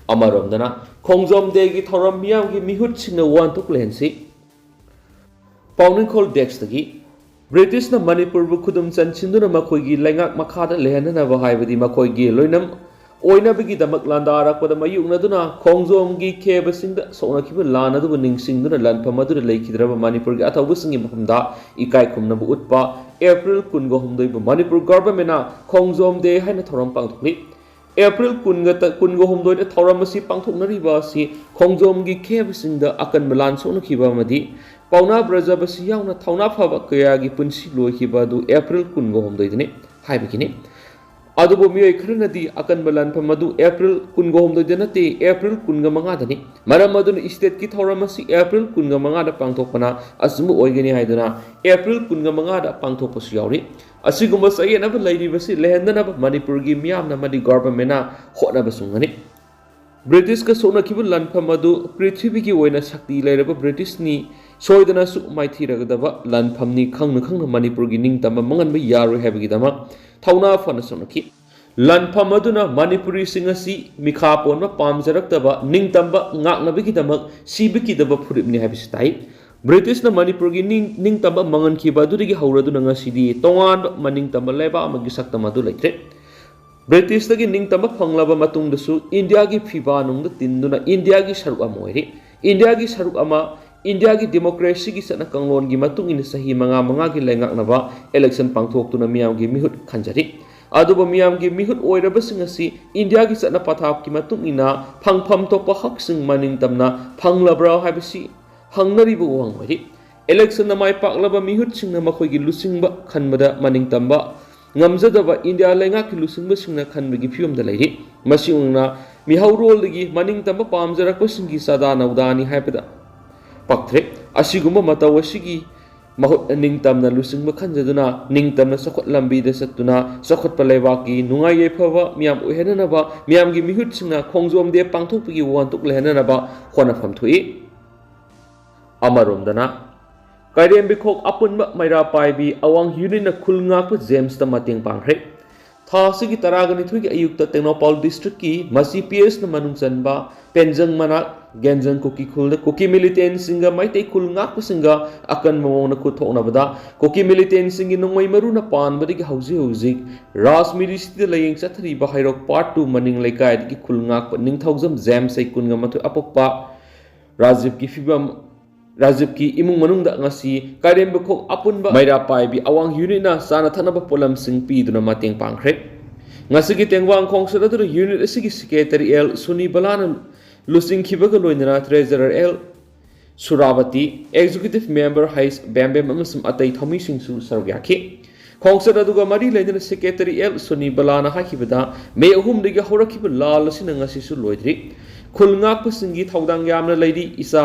ꯑꯃꯔꯣꯝꯗꯅ ꯈꯣꯡꯖꯣꯝ ꯗꯦꯒꯤ ꯊꯧꯔꯝ ꯃꯤꯌꯥꯝꯒꯤ ꯃꯤꯍꯨꯠꯁꯤꯡꯅ ꯋꯥꯍꯟꯊꯣꯛ ꯂꯩꯍꯟꯁꯤ꯫ ꯄꯥꯎꯅꯤꯡꯈꯣꯜ ꯗꯦꯁ꯭ꯛꯇꯒꯤ꯫ ꯕ꯭ꯔꯤꯇꯤꯁꯅ ꯃꯅꯤꯄꯨꯔꯕꯨ ꯈꯨꯗꯨꯝ ꯆꯟꯁꯤꯟꯗꯨꯅ ꯃꯈꯣꯏꯒꯤ ꯂꯩꯉꯥꯛ ꯃꯈꯥꯗ ꯂꯩꯍꯟꯅꯅꯕ ꯍꯥꯏꯕꯗꯤ ꯃꯈꯣꯏꯒꯤ ꯂꯣꯏꯅꯝ ꯑꯣꯏꯅꯕꯒꯤꯗꯃꯛ ꯂꯥꯟꯗꯥꯔꯛꯄꯗ ꯃꯥꯌꯣꯛꯅꯗꯨꯅ ꯈꯣꯡꯖꯣꯝꯒꯤ ꯈꯦꯕꯁꯤꯡꯗ ꯁꯣꯛꯅꯈꯤꯕ ꯂꯥꯟ ꯑꯗꯨꯕꯨ ꯅꯤꯡꯁꯤꯡꯗꯨꯅ ꯂꯥꯟꯐꯝ ꯑꯗꯨꯗ ꯂꯩꯈꯤꯗ꯭ꯔꯕ ꯃꯅꯤꯄꯨꯔꯒꯤ ꯑꯊꯧꯕꯁꯤꯡꯒꯤ ꯃꯐꯝꯗ ꯏꯀꯥꯏ ꯈꯨꯝꯅꯕ ꯎꯠꯄ ꯑꯦꯄ꯭ꯔꯤꯜ ꯀꯨꯟꯒ ꯍꯨꯝꯗꯣꯏꯕꯨ ꯃꯅꯤꯄꯨꯔ ꯒꯚꯔꯟꯃꯦꯟꯅ ꯈꯣꯡꯖꯣꯝ ꯗꯦ ꯍꯥꯏꯅ ꯊꯧꯔꯝ ꯄꯥꯡꯊꯣꯛꯂꯤ꯫ ꯑꯦꯄ꯭ꯔꯤꯜ ꯀꯨꯟꯒ ꯇ-, ꯀꯨꯟꯒ ꯍꯨꯝꯗꯣꯏꯗ ꯊꯧꯔꯝ ꯑꯁꯤ ꯄꯥꯡꯊꯣꯛꯅꯔꯤꯕ ꯑꯁꯤ ꯈꯣꯡꯖꯣꯝꯒꯤ ꯈꯦꯕꯁꯤꯡꯗ ꯑꯀꯟꯕ ꯂꯥꯟ ꯁꯣꯛꯅꯈꯤꯕ ꯑꯃꯗꯤ ꯄꯥꯎꯅꯥ ꯕ꯭ꯔꯖꯕꯥꯁꯤ ꯌꯥꯎꯅ ꯊꯧꯅꯥ ꯐꯕ ꯀꯌꯥꯒꯤ ꯄꯨꯟꯁꯤ ꯂꯣꯏꯈꯤꯕ ꯑꯗꯨ ꯑꯦꯄ꯭ꯔꯤꯜ ꯀꯨꯟꯒ ꯍꯨꯝꯗꯣꯏꯗꯅꯤ ꯍꯥꯏꯕꯒꯤꯅꯤ꯫ ꯑꯗꯨꯕꯨ ꯃꯤꯑꯣꯏ ꯈꯔꯅꯗꯤ ꯑꯀꯟꯕ ꯂꯥꯟꯐꯝ ꯑꯗꯨ ꯑꯦꯄ꯭ꯔꯤꯜ ꯀꯨꯟꯒ ꯍꯨꯝꯗꯣꯏꯗ ꯅꯠꯇꯦ, ꯑꯦꯄ꯭ꯔꯤꯜ ꯀꯨꯟꯒ ꯃꯉꯥꯗꯅꯤ꯫ ꯃꯔꯝ ꯑꯗꯨꯅ ꯁ꯭ꯇꯦꯠꯀꯤ ꯊꯧꯔꯝ ꯑꯁꯤ ꯑꯦꯄ꯭ꯔꯤꯜ ꯀꯨꯟꯒ ꯃꯉꯥꯗ ꯄꯥꯡꯊꯣꯛꯄꯅ ꯑꯆꯨꯝꯕ ꯑꯣꯏꯒꯅꯤ ꯍꯥꯏꯗꯨꯅ ꯑꯦꯄ꯭ꯔꯤꯜ ꯀꯨꯟꯒ ꯃꯉꯥꯗ ꯄꯥꯡꯊꯣꯛꯄꯁꯨ ꯌꯥꯎꯔꯤ꯫ ꯑꯁꯤꯒꯨꯝꯕ ꯆꯌꯦꯠꯅꯕ ꯂꯩꯔꯤꯕꯁꯤ ꯂꯩꯍꯟꯗꯅꯕ ꯃꯅꯤꯄꯨꯔꯒꯤ ꯃꯤꯌꯥꯝꯅ ꯑꯃꯗꯤ ꯒꯚꯔꯟꯃꯦꯟꯅ ꯍꯣꯠꯅꯕ ꯆꯪꯒꯅꯤ꯫ ꯕ꯭ꯔꯤꯇꯤꯁꯀ ꯁꯣꯛꯅꯈꯤꯕ ꯂꯥꯟꯐꯝ ꯑꯗꯨ ꯄ꯭ꯔꯤꯊꯤꯕꯤꯒꯤ ꯑꯣꯏꯅ ꯁꯛꯇꯤ ꯂꯩꯔꯕ ꯕ꯭ꯔꯤꯇꯤꯁꯅꯤ ꯁꯣꯏꯗꯅꯁꯨ ꯃꯥꯏꯊꯤꯔꯒꯗꯕ ꯂꯥꯟꯐꯝꯅꯤ, ꯈꯪꯅ ꯈꯪꯅ ꯃꯅꯤꯄꯨꯔꯒꯤ ꯅꯤꯡꯇꯝꯕ ꯃꯥꯡꯍꯟꯕ ꯌꯥꯔꯣꯏ ꯍꯥꯏꯕꯒꯤꯗꯃꯛ ꯊꯧꯅꯥ ꯐꯅ ꯁꯣꯛꯅꯈꯤ꯫ ꯂꯥꯟꯐꯝ ꯑꯗꯨꯅ ꯃꯅꯤꯄꯨꯔꯤꯁꯤꯡ ꯑꯁꯤ ꯃꯤꯈꯥ ꯄꯣꯟꯕ ꯄꯥꯝꯖꯔꯛꯇꯕ, ꯅꯤꯡꯇꯝꯕ ꯉꯥꯛꯅꯕꯒꯤꯗꯃꯛ ꯁꯤꯕ ꯀꯤꯗꯕ ꯐꯨꯔꯨꯞꯅꯤ ꯍꯥꯏꯕꯁꯤ ꯇꯥꯏ꯫ ꯕ꯭ꯔꯤꯇꯤꯁꯅ ꯃꯅꯤꯄꯨꯔꯒꯤ ꯅꯤꯡ-, ꯅꯤꯡꯇꯝꯕ ꯃꯥꯡꯍꯟꯈꯤꯕ ꯑꯗꯨꯗꯒꯤ ꯍꯧꯔꯗꯨꯅ ꯉꯁꯤꯗꯤ ꯇꯣꯉꯥꯟꯕ ꯃꯅꯤꯡꯇꯝꯕ ꯂꯩꯕꯥꯛ ꯑꯃꯒꯤ ꯁꯛꯇꯝ ꯑꯗꯨ ꯂꯩꯇ꯭ꯔꯦ꯫ ꯕ꯭ꯔꯤꯇꯤꯁꯇꯒꯤ ꯅꯤꯡꯇꯝꯕ ꯐꯪꯂꯕ ꯃꯇꯨꯡꯗꯁꯨ ꯏꯟꯗꯤꯌꯥꯒꯤ ꯐꯤꯕꯥ ꯅꯨꯡꯗ ꯇꯤꯟꯗꯨꯅ ꯏꯟꯗꯤꯌꯥꯒꯤ ꯁꯔꯨꯛ ꯑꯃ ꯑꯣꯏꯔꯤ꯫ ꯏꯟꯗꯤꯌꯥꯒꯤ ꯁꯔꯨꯛ ꯑꯃ, ꯏꯟꯗꯤꯌꯥꯒꯤ ꯗꯦꯃꯣꯀ꯭ꯔꯦꯁꯤꯒꯤ ꯆꯠꯅ ꯀꯥꯡꯂꯣꯟꯒꯤ ꯃꯇꯨꯡ ꯏꯟꯅ ꯆꯍꯤ ꯃꯉꯥ ꯃꯉꯥꯒꯤ ꯂꯩꯉꯥꯛꯅꯕ ꯏꯂꯦꯛꯁꯟ ꯄꯥꯡꯊꯣꯛꯇꯨꯅ ꯃꯤꯌꯥꯝꯒꯤ ꯃꯤꯍꯨꯠ ꯈꯟꯖꯔꯤ꯫ ꯑꯗꯨꯕꯨ ꯃꯤꯌꯥꯝꯒꯤ ꯃꯤꯍꯨꯠ ꯑꯣꯏꯔꯕꯁꯤꯡ ꯑꯁꯤ ꯏꯟꯗꯤꯌꯥꯒꯤ ꯆꯠꯅ ꯄꯊꯥꯞꯀꯤ ꯃꯇꯨꯡ ꯏꯟꯅ ꯐꯪꯐꯝ ꯊꯣꯛꯄ ꯍꯛꯁꯤꯡ ꯃꯅꯤꯡꯇꯝꯅ ꯐꯪꯂꯕ꯭ꯔꯥ ꯍꯥꯏꯕꯁꯤ ꯍꯪꯅꯔꯤꯕ ꯋꯥꯍꯪ ꯑꯣꯏꯔꯤ꯫ ꯏꯂꯦꯛꯁꯟꯗ ꯃꯥꯏ ꯄꯥꯛꯂꯕ ꯃꯤꯍꯨꯠꯁꯤꯡꯅ ꯃꯈꯣꯏꯒꯤ ꯂꯨꯆꯤꯡꯕ ꯈꯟꯕꯗ ꯃꯅꯤꯡꯇꯝꯕ ꯉꯝꯖꯗꯕ ꯏꯟꯗꯤꯌꯥ ꯂꯩꯉꯥꯛꯀꯤ ꯂꯨꯆꯤꯡꯕꯁꯤꯡꯅ ꯈꯟꯕꯒꯤ ꯐꯤꯕꯝꯗ ꯂꯩꯔꯤ꯫ ꯃꯁꯤꯒꯨꯝꯅ ꯃꯤꯍꯧꯔꯣꯜꯗꯒꯤ ꯃꯅꯤꯡꯇꯝꯕ ꯄꯥꯝꯖꯔꯛꯄꯁꯤꯡꯒꯤ ꯆꯥꯗꯥ ꯅꯧꯗꯥꯅꯤ ꯍꯥꯏꯕꯗ ꯄꯛꯇ꯭ꯔꯦ꯫ ꯑꯁꯤꯒꯨꯝꯕ ꯃꯇꯧ ꯑꯁꯤꯒꯤ ꯃꯍꯨꯠ ꯅꯤꯡꯇꯝꯅ ꯂꯨꯆꯤꯡꯕ ꯈꯟꯖꯗꯨꯅ, ꯅꯤꯡꯇꯝꯅ ꯆꯥꯎꯈꯠ ꯂꯝꯕꯤꯗ ꯆꯠꯇꯨꯅ, ꯆꯥꯎꯈꯠꯄ ꯂꯩꯕꯥꯛꯀꯤ ꯅꯨꯡꯉꯥꯏ ꯌꯥꯏꯐꯕ ꯃꯤꯌꯥꯝ ꯑꯣꯏꯍꯟꯅꯅꯕ, ꯃꯤꯌꯥꯝꯒꯤ ꯃꯤꯍꯨꯠꯁꯤꯡꯅ ꯈꯣꯡꯖꯣꯝ ꯗꯦ ꯄꯥꯡꯊꯣꯛꯄꯒꯤ ꯋꯥꯍꯟꯊꯣꯛ ꯂꯩꯍꯟꯅꯅꯕ ꯍꯣꯠꯅꯐꯝ ꯊꯣꯛꯏ꯫ ꯑꯃꯔꯣꯝꯗꯅ, ꯀꯩꯔꯦꯝꯕꯤꯈꯣꯛ ꯑꯄꯨꯟꯕ ꯃꯩꯔꯥ ꯄꯥꯏꯕꯤ ꯑꯋꯥꯡ ꯌꯨꯅꯤꯠꯅ ꯈꯨꯜ ꯉꯥꯛꯄ ꯖꯦꯝꯁꯇ ꯃꯇꯦꯡ ꯄꯥꯡꯈ꯭ꯔꯦ꯫ ꯊꯥ ꯑꯁꯤꯒꯤ ꯇꯔꯥꯒ ꯅꯤꯊꯣꯏꯒꯤ ꯑꯌꯨꯛꯇ ꯇꯦꯡꯅꯧꯄꯥꯜ ꯗꯤꯁꯇ꯭ꯔꯤꯛꯀꯤ ꯃꯆꯤ ꯄꯤ ꯑꯦꯁꯅ ꯃꯅꯨꯡ ꯆꯟꯕ ꯄꯦꯟꯖꯪ ꯃꯅꯥꯛ ꯒꯦꯟꯖꯪ ꯀꯨꯀꯤ ꯈꯨꯜꯗ ꯀꯨꯀꯤ ꯃꯤꯂꯤꯇꯦꯟꯁꯤꯡꯒ ꯃꯩꯇꯩ ꯈꯨꯜ ꯉꯥꯛꯄꯁꯤꯡꯒ ꯑꯀꯟꯕ ꯃꯑꯣꯡꯗ ꯈꯨꯠ ꯊꯣꯛꯅꯕꯗ ꯀꯨꯀꯤ ꯃꯤꯂꯤꯇꯦꯟꯁꯤꯡꯒꯤ ꯅꯣꯡꯃꯩ ꯃꯔꯨꯅ ꯄꯥꯟꯕꯗꯒꯤ ꯍꯧꯖꯤꯛ ꯍꯧꯖꯤꯛ ꯔꯥꯖꯃꯤꯔꯤꯁꯤꯇꯤꯗ ꯂꯥꯏꯌꯦꯡ ꯆꯠꯊꯔꯤꯕ ꯍꯩꯔꯣꯛ ꯄꯥꯔꯠ ꯇꯨ ꯃꯅꯤꯡ ꯂꯩꯀꯥꯏꯗꯒꯤ ꯈꯨꯜ ꯉꯥꯛꯄ ꯅꯤꯡꯊꯧꯖꯝ ꯖꯦꯝꯁ ꯆꯍꯤ ꯀꯨꯟꯒ ꯃꯥꯊꯣꯏ ꯑꯄꯣꯛꯄ ꯔꯥꯖꯤꯕꯀꯤ ꯐꯤꯕꯝ ꯔꯥꯖꯤꯕꯀꯤ ꯏꯃꯨꯡ ꯃꯅꯨꯡꯗ ꯉꯁꯤ ꯀꯥꯏꯔꯦꯝꯕꯈꯣꯛ ꯑꯄꯨꯟꯕ ꯃꯩꯔꯥ ꯄꯥꯏꯕꯤ ꯑꯋꯥꯡ ꯌꯨꯅꯤꯠꯅ ꯆꯥꯅ ꯊꯛꯅꯕ ꯄꯣꯠꯂꯝꯁꯤꯡ ꯄꯤꯗꯨꯅ ꯃꯇꯦꯡ ꯄꯥꯡꯈ꯭ꯔꯦ꯫ ꯉꯁꯤꯒꯤ ꯇꯦꯡꯕꯥꯡ ꯈꯣꯡꯆꯠ ꯑꯗꯨꯗ ꯌꯨꯅꯤꯠ ꯑꯁꯤꯒꯤ ꯁꯦꯀ꯭ꯔꯦꯇꯔꯤ ꯑꯦꯜ ꯁꯨꯅꯤꯕꯂꯥꯅ ꯂꯨꯆꯤꯡꯈꯤꯕꯒ ꯂꯣꯏꯅꯅ ꯇ꯭ꯔꯦꯖꯔꯔ ꯑꯦꯜ ꯁꯨꯔꯥꯕꯇꯤ, ꯑꯦꯛꯖꯤꯀ꯭ꯌꯨꯇꯤꯚ ꯃꯦꯝꯕꯔ ꯍꯩꯁ ꯕꯦꯝꯕꯦꯝ ꯑꯃꯁꯨꯡ ꯑꯇꯩ ꯊꯧꯃꯤꯁꯤꯡꯁꯨ ꯁꯔꯨꯛ ꯌꯥꯈꯤ꯫ ꯈꯣꯡꯆꯠ ꯑꯗꯨꯒ ꯃꯔꯤ ꯂꯩꯅꯅ ꯁꯦꯀ꯭ꯔꯦꯇꯔꯤ ꯑꯦꯜ ꯁꯨꯅꯤꯕꯂꯥꯅ ꯍꯥꯏꯈꯤꯕꯗ, ꯃꯦ ꯑꯍꯨꯝꯗꯒꯤ ꯍꯧꯔꯛꯈꯤꯕ ꯂꯥꯜ ꯑꯁꯤꯅ ꯉꯁꯤꯁꯨ ꯂꯣꯏꯗ꯭ꯔꯤ꯫ ꯈꯨꯜ ꯉꯥꯛꯄꯁꯤꯡꯒꯤ ꯊꯧꯗꯥꯡ ꯌꯥꯝꯅ ꯂꯩꯔꯤ꯫ ꯏꯆꯥ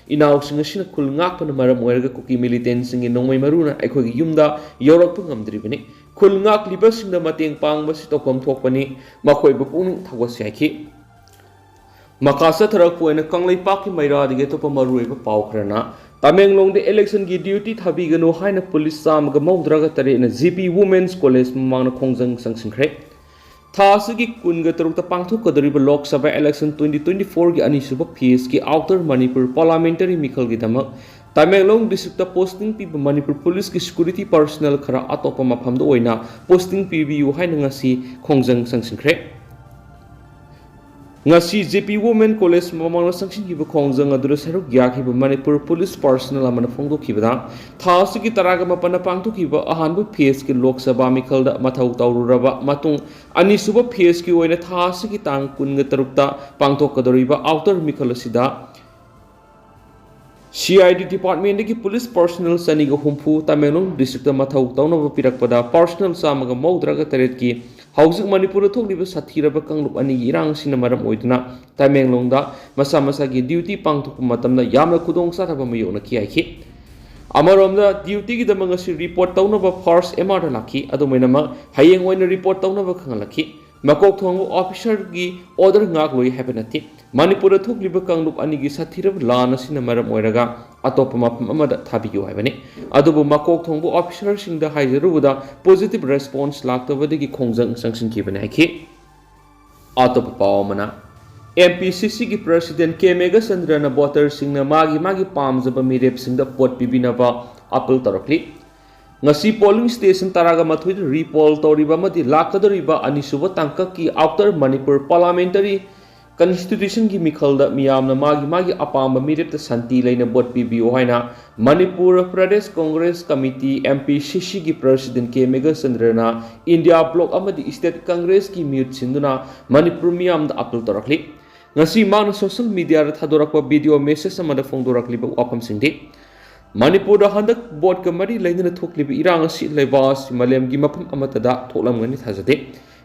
ꯏꯅꯥꯎꯁꯤꯡ ꯑꯁꯤꯅ ꯈꯨꯜ ꯉꯥꯛꯄꯅ ꯃꯔꯝ ꯑꯣꯏꯔꯒ ꯀꯨꯀꯤ ꯃꯤꯂꯤꯇꯦꯟꯁꯤꯡꯒꯤ ꯅꯣꯡꯃꯩ ꯃꯔꯨꯅ ꯑꯩꯈꯣꯏꯒꯤ ꯌꯨꯝꯗ ꯌꯧꯔꯛꯄ ꯉꯝꯗ꯭ꯔꯤꯕꯅꯤ꯫ ꯈꯨꯜ ꯉꯥꯛꯂꯤꯕꯁꯤꯡꯗ ꯃꯇꯦꯡ ꯄꯥꯡꯕꯁꯤ ꯇꯧꯐꯝ ꯊꯣꯛꯄꯅꯤ꯫ ꯃꯈꯣꯏꯕꯨ ꯄꯨꯛꯅꯤꯡ ꯊꯧꯒꯠꯆꯩ ꯍꯥꯏꯈꯤ꯫ ꯃꯈꯥ ꯆꯠꯊꯔꯛꯄ ꯑꯣꯏꯅ ꯀꯪꯂꯩꯄꯥꯛꯀꯤ ꯃꯩꯔꯥꯗꯒꯤ ꯑꯇꯣꯞꯄ ꯃꯔꯨꯑꯣꯏꯕ ꯄꯥꯎ ꯈꯔꯅ, ꯇꯃꯦꯡꯂꯣꯡꯗ ꯏꯂꯦꯛꯁꯟꯒꯤ ꯗ꯭ꯌꯨꯇꯤ ꯊꯥꯕꯤꯒꯅꯨ ꯍꯥꯏꯅ ꯄꯨꯂꯤꯁ ꯆꯥꯝꯃꯒ ꯃꯧꯗ꯭ꯔꯥꯒ ꯇꯔꯦꯠꯅ ꯖꯤ ꯄꯤ ꯋꯨꯃꯦꯟꯁ ꯀꯣꯂꯦꯖ ꯃꯃꯥꯡꯗ ꯈꯣꯡꯖꯪ ꯆꯪꯁꯤꯟꯈ꯭ꯔꯦ꯫ ꯊꯥ ꯑꯁꯤꯒꯤ ꯀꯨꯟꯒ ꯇꯔꯨꯛꯇ ꯄꯥꯡꯊꯣꯛꯀꯗꯧꯔꯤꯕ Lok Sabha election twenty twenty ꯐꯣꯔꯒꯤ ꯑꯅꯤꯁꯨꯕ ꯐꯦꯖꯀꯤ ꯑꯥꯎꯇꯔ ꯃꯅꯤꯄꯨꯔ ꯄꯥꯔꯂꯥꯃꯦꯟꯇꯔꯤ ꯃꯤꯈꯜꯒꯤꯗꯃꯛ ꯇꯃꯦꯡꯂꯣꯡ ꯗꯤꯁꯇ꯭ꯔꯤꯛꯇ ꯄꯣꯁꯇꯤꯡ ꯄꯤꯕ ꯃꯅꯤꯄꯨꯔ ꯄꯨꯂꯤꯁꯀꯤ ꯁꯦꯀ꯭ꯌꯨꯔꯤꯇꯤ ꯄꯥꯔꯁꯅꯦꯜ ꯈꯔ ꯑꯇꯣꯞꯄ ꯃꯐꯝꯗ ꯑꯣꯏꯅ ꯄꯣꯁꯇꯤꯡ ꯄꯤꯕꯤꯌꯨ ꯍꯥꯏꯅ ꯉꯁꯤ ꯈꯣꯡꯖꯪ ꯆꯪꯁꯤꯟꯈ꯭ꯔꯦ꯫ ꯉꯁꯤ ꯖꯦ ꯄꯤ ꯋꯨꯃꯦꯟ ꯀꯣꯂꯦꯖ ꯃꯃꯥꯡꯗ ꯆꯪꯁꯤꯟꯈꯤꯕ ꯈꯣꯡꯖꯪ ꯑꯗꯨꯗ ꯁꯔꯨꯛ ꯌꯥꯈꯤꯕ ꯃꯅꯤꯄꯨꯔ ꯄꯨꯂꯤꯁ ꯄꯥꯔꯁꯅꯦꯜ ꯑꯃꯅ ꯐꯣꯡꯗꯣꯛꯈꯤꯕꯗ, ꯊꯥ ꯑꯁꯤꯒꯤ ꯇꯔꯥꯒ ꯃꯥꯄꯟꯗ ꯄꯥꯡꯊꯣꯛꯈꯤꯕ ꯑꯍꯥꯟꯕ ꯐꯦꯖꯀꯤ ꯂꯣꯛ ꯁꯚꯥ ꯃꯤꯈꯜꯗ ꯃꯊꯧ ꯇꯧꯔꯨꯔꯕ ꯃꯇꯨꯡ, ꯑꯅꯤꯁꯨꯕ ꯐꯦꯖꯀꯤ ꯑꯣꯏꯅ ꯊꯥ ꯑꯁꯤꯒꯤ ꯇꯥꯡ ꯀꯨꯟꯒ ꯇꯔꯨꯛꯇ ꯄꯥꯡꯊꯣꯛꯀꯗꯧꯔꯤꯕ ꯑꯥꯎꯇꯔ ꯃꯤꯈꯜ ꯑꯁꯤꯗ C I D ꯗꯤꯄꯥꯔꯠꯃꯦꯟꯗꯒꯤ police personal ꯆꯅꯤꯒ ꯍꯨꯝꯐꯨ ꯇꯃꯦꯡꯂꯣꯡ ꯗꯤꯁꯇ꯭ꯔꯤꯛꯇ ꯃꯊꯧ ꯇꯧꯅꯕ ꯄꯤꯔꯛꯄꯗ, ꯄꯥꯔꯁꯅꯦꯜ ꯆꯥꯝꯃꯒ ꯃꯧꯗ꯭ꯔꯥꯒ ꯇꯔꯦꯠꯀꯤ ꯍꯧꯖꯤꯛ ꯃꯅꯤꯄꯨꯔꯗ ꯊꯣꯛꯂꯤꯕ ꯁꯥꯊꯤꯔꯕ ꯀꯥꯡꯂꯨꯞ ꯑꯅꯤꯒꯤ ꯏꯔꯥꯡ ꯑꯁꯤꯅ ꯃꯔꯝ ꯑꯣꯏꯗꯨꯅ ꯇꯃꯦꯡꯂꯣꯡꯗ ꯃꯁꯥ ꯃꯁꯥꯒꯤ ꯗ꯭ꯌꯨꯇꯤ ꯄꯥꯡꯊꯣꯛꯄ ꯃꯇꯝꯗ ꯌꯥꯝꯅ ꯈꯨꯗꯣꯡ ꯆꯥꯗꯕ ꯃꯥꯌꯣꯛꯅꯈꯤ ꯍꯥꯏꯈꯤ꯫ ꯑꯃꯔꯣꯝꯗ, ꯗ꯭ꯌꯨꯇꯤꯒꯤꯗꯃꯛ ꯉꯁꯤ ꯔꯤꯄꯣꯔꯠ ꯇꯧꯅꯕ ꯐꯥꯔꯁ ꯑꯦꯝ ꯑꯥꯔꯗ ꯂꯥꯛꯈꯤ꯫ ꯑꯗꯨꯃꯥꯏꯅꯃꯛ, ꯍꯌꯦꯡ ꯑꯣꯏꯅ ꯔꯤꯄꯣꯔꯠ ꯇꯧꯅꯕ ꯈꯪꯍꯜꯂꯛꯈꯤ꯫ ꯃꯀꯣꯛ ꯊꯣꯡꯕ ꯑꯣꯐꯤꯁꯔꯒꯤ ꯑꯣꯔꯗꯔ ꯉꯥꯛꯂꯣꯏ ꯍꯥꯏꯕ ꯅꯠꯇꯦ꯫ ꯃꯅꯤꯄꯨꯔꯗ ꯊꯣꯛꯂꯤꯕ ꯀꯥꯡꯂꯨꯞ ꯑꯅꯤꯒꯤ ꯁꯥꯊꯤꯔꯕ ꯂꯥꯟ ꯑꯁꯤꯅ ꯃꯔꯝ ꯑꯣꯏꯔꯒ ꯑꯇꯣꯞꯄ ꯃꯐꯝ ꯑꯃꯗ ꯊꯥꯕꯤꯌꯨ ꯍꯥꯏꯕꯅꯤ꯫ ꯑꯗꯨꯕꯨ ꯃꯀꯣꯛ ꯊꯣꯡꯕ ꯑꯣꯐꯤꯁꯔꯁꯤꯡꯗ ꯍꯥꯏꯖꯔꯨꯕꯗ, ꯄꯣꯖꯤꯇꯤꯚ ꯔꯦꯁꯄꯣꯟꯁ ꯂꯥꯛꯇꯕꯗꯒꯤ ꯈꯣꯡꯖꯪ ꯆꯪꯁꯤꯟꯈꯤꯕꯅꯤ ꯍꯥꯏꯈꯤ꯫ ꯑꯇꯣꯞꯄ ꯄꯥꯎ ꯑꯃꯅ, ꯑꯦꯝ ꯄꯤ ꯁꯤ ꯁꯤꯒꯤ ꯄ꯭ꯔꯁꯤꯗꯦꯟ ꯀꯦ ꯃꯦꯘꯆꯟꯗ꯭ꯔꯅ ꯚꯣꯇꯔꯁꯤꯡꯅ ꯃꯥꯒꯤ ꯃꯥꯒꯤ ꯄꯥꯝꯖꯕ ꯃꯤꯔꯦꯞꯁꯤꯡꯗ ꯚꯣꯠ ꯄꯤꯕꯤꯅꯕ ꯑꯥꯄꯤꯜ ꯇꯧꯔꯛꯂꯤ꯫ ꯉꯁꯤ ꯄꯣꯂꯤꯡ ꯁ꯭ꯇꯦꯁꯟ ꯇꯔꯥꯒ ꯃꯥꯊꯣꯏꯗ ꯔꯤꯄꯣꯜ ꯇꯧꯔꯤꯕ ꯑꯃꯗꯤ ꯂꯥꯛꯀꯗꯧꯔꯤꯕ ꯑꯅꯤꯁꯨꯕ ꯇꯥꯡꯀꯛꯀꯤ ꯑꯥꯎꯇꯔ ꯃꯅꯤꯄꯨꯔ ꯄꯥꯔꯂꯥꯃꯦꯟꯇꯔꯤ Constitutionꯒꯤ ꯃꯤꯈꯜꯗ ꯃꯤꯌꯥꯝꯅ ꯃꯥꯒꯤ ꯃꯥꯒꯤ ꯑꯄꯥꯝꯕ ꯃꯤꯔꯦꯞꯇ ꯁꯥꯟꯇꯤ ꯂꯩꯅ ꯚꯣꯠ ꯄꯤꯕꯤꯌꯨ ꯍꯥꯏꯅ ꯃꯅꯤꯄꯨꯔ ꯄ꯭ꯔꯗꯦꯁ ꯀꯣꯡꯒ꯭ꯔꯦꯁ ꯀꯃꯤꯇꯤ, MPCCꯒꯤ ꯄ꯭ꯔꯁꯤꯗꯦꯟ ꯀꯦ ꯃꯦꯘꯆꯟꯗ꯭ꯔꯅ ꯏꯟꯗꯤꯌꯥ ꯕ꯭ꯂꯣꯛ ꯑꯃꯗꯤ ꯁ꯭ꯇꯦꯠ ꯀꯪꯒ꯭ꯔꯦꯁꯀꯤ ꯃꯤꯍꯨꯠ ꯁꯤꯟꯗꯨꯅ ꯃꯅꯤꯄꯨꯔ ꯃꯤꯌꯥꯝꯗ ꯑꯥꯄꯤꯜ ꯇꯧꯔꯛꯂꯤ꯫ ꯉꯁꯤ ꯃꯍꯥꯛꯅ ꯁꯣꯁꯤꯌꯦꯜ ꯃꯤꯗꯤꯌꯥꯗ ꯊꯥꯗꯣꯔꯛꯄ ꯚꯤꯗꯤꯑꯣ ꯃꯦꯁꯦꯖ ꯑꯃꯗ ꯐꯣꯡꯗꯣꯔꯛꯂꯤꯕ ꯋꯥꯐꯝꯁꯤꯡꯗꯤ, ꯃꯅꯤꯄꯨꯔꯗ ꯍꯟꯗꯛ ꯚꯣꯠꯀ ꯃꯔꯤ ꯂꯩꯅꯅ ꯊꯣꯛꯂꯤꯕ ꯏꯔꯥꯡ ꯑꯁꯤ ꯂꯩꯕꯥꯛ ꯑꯁꯤ ꯃꯥꯂꯦꯝꯒꯤ ꯃꯐꯝ ꯑꯃꯠꯇꯗ ꯊꯣꯛꯂꯝꯒꯅꯤ ꯊꯥꯖꯗꯦ꯫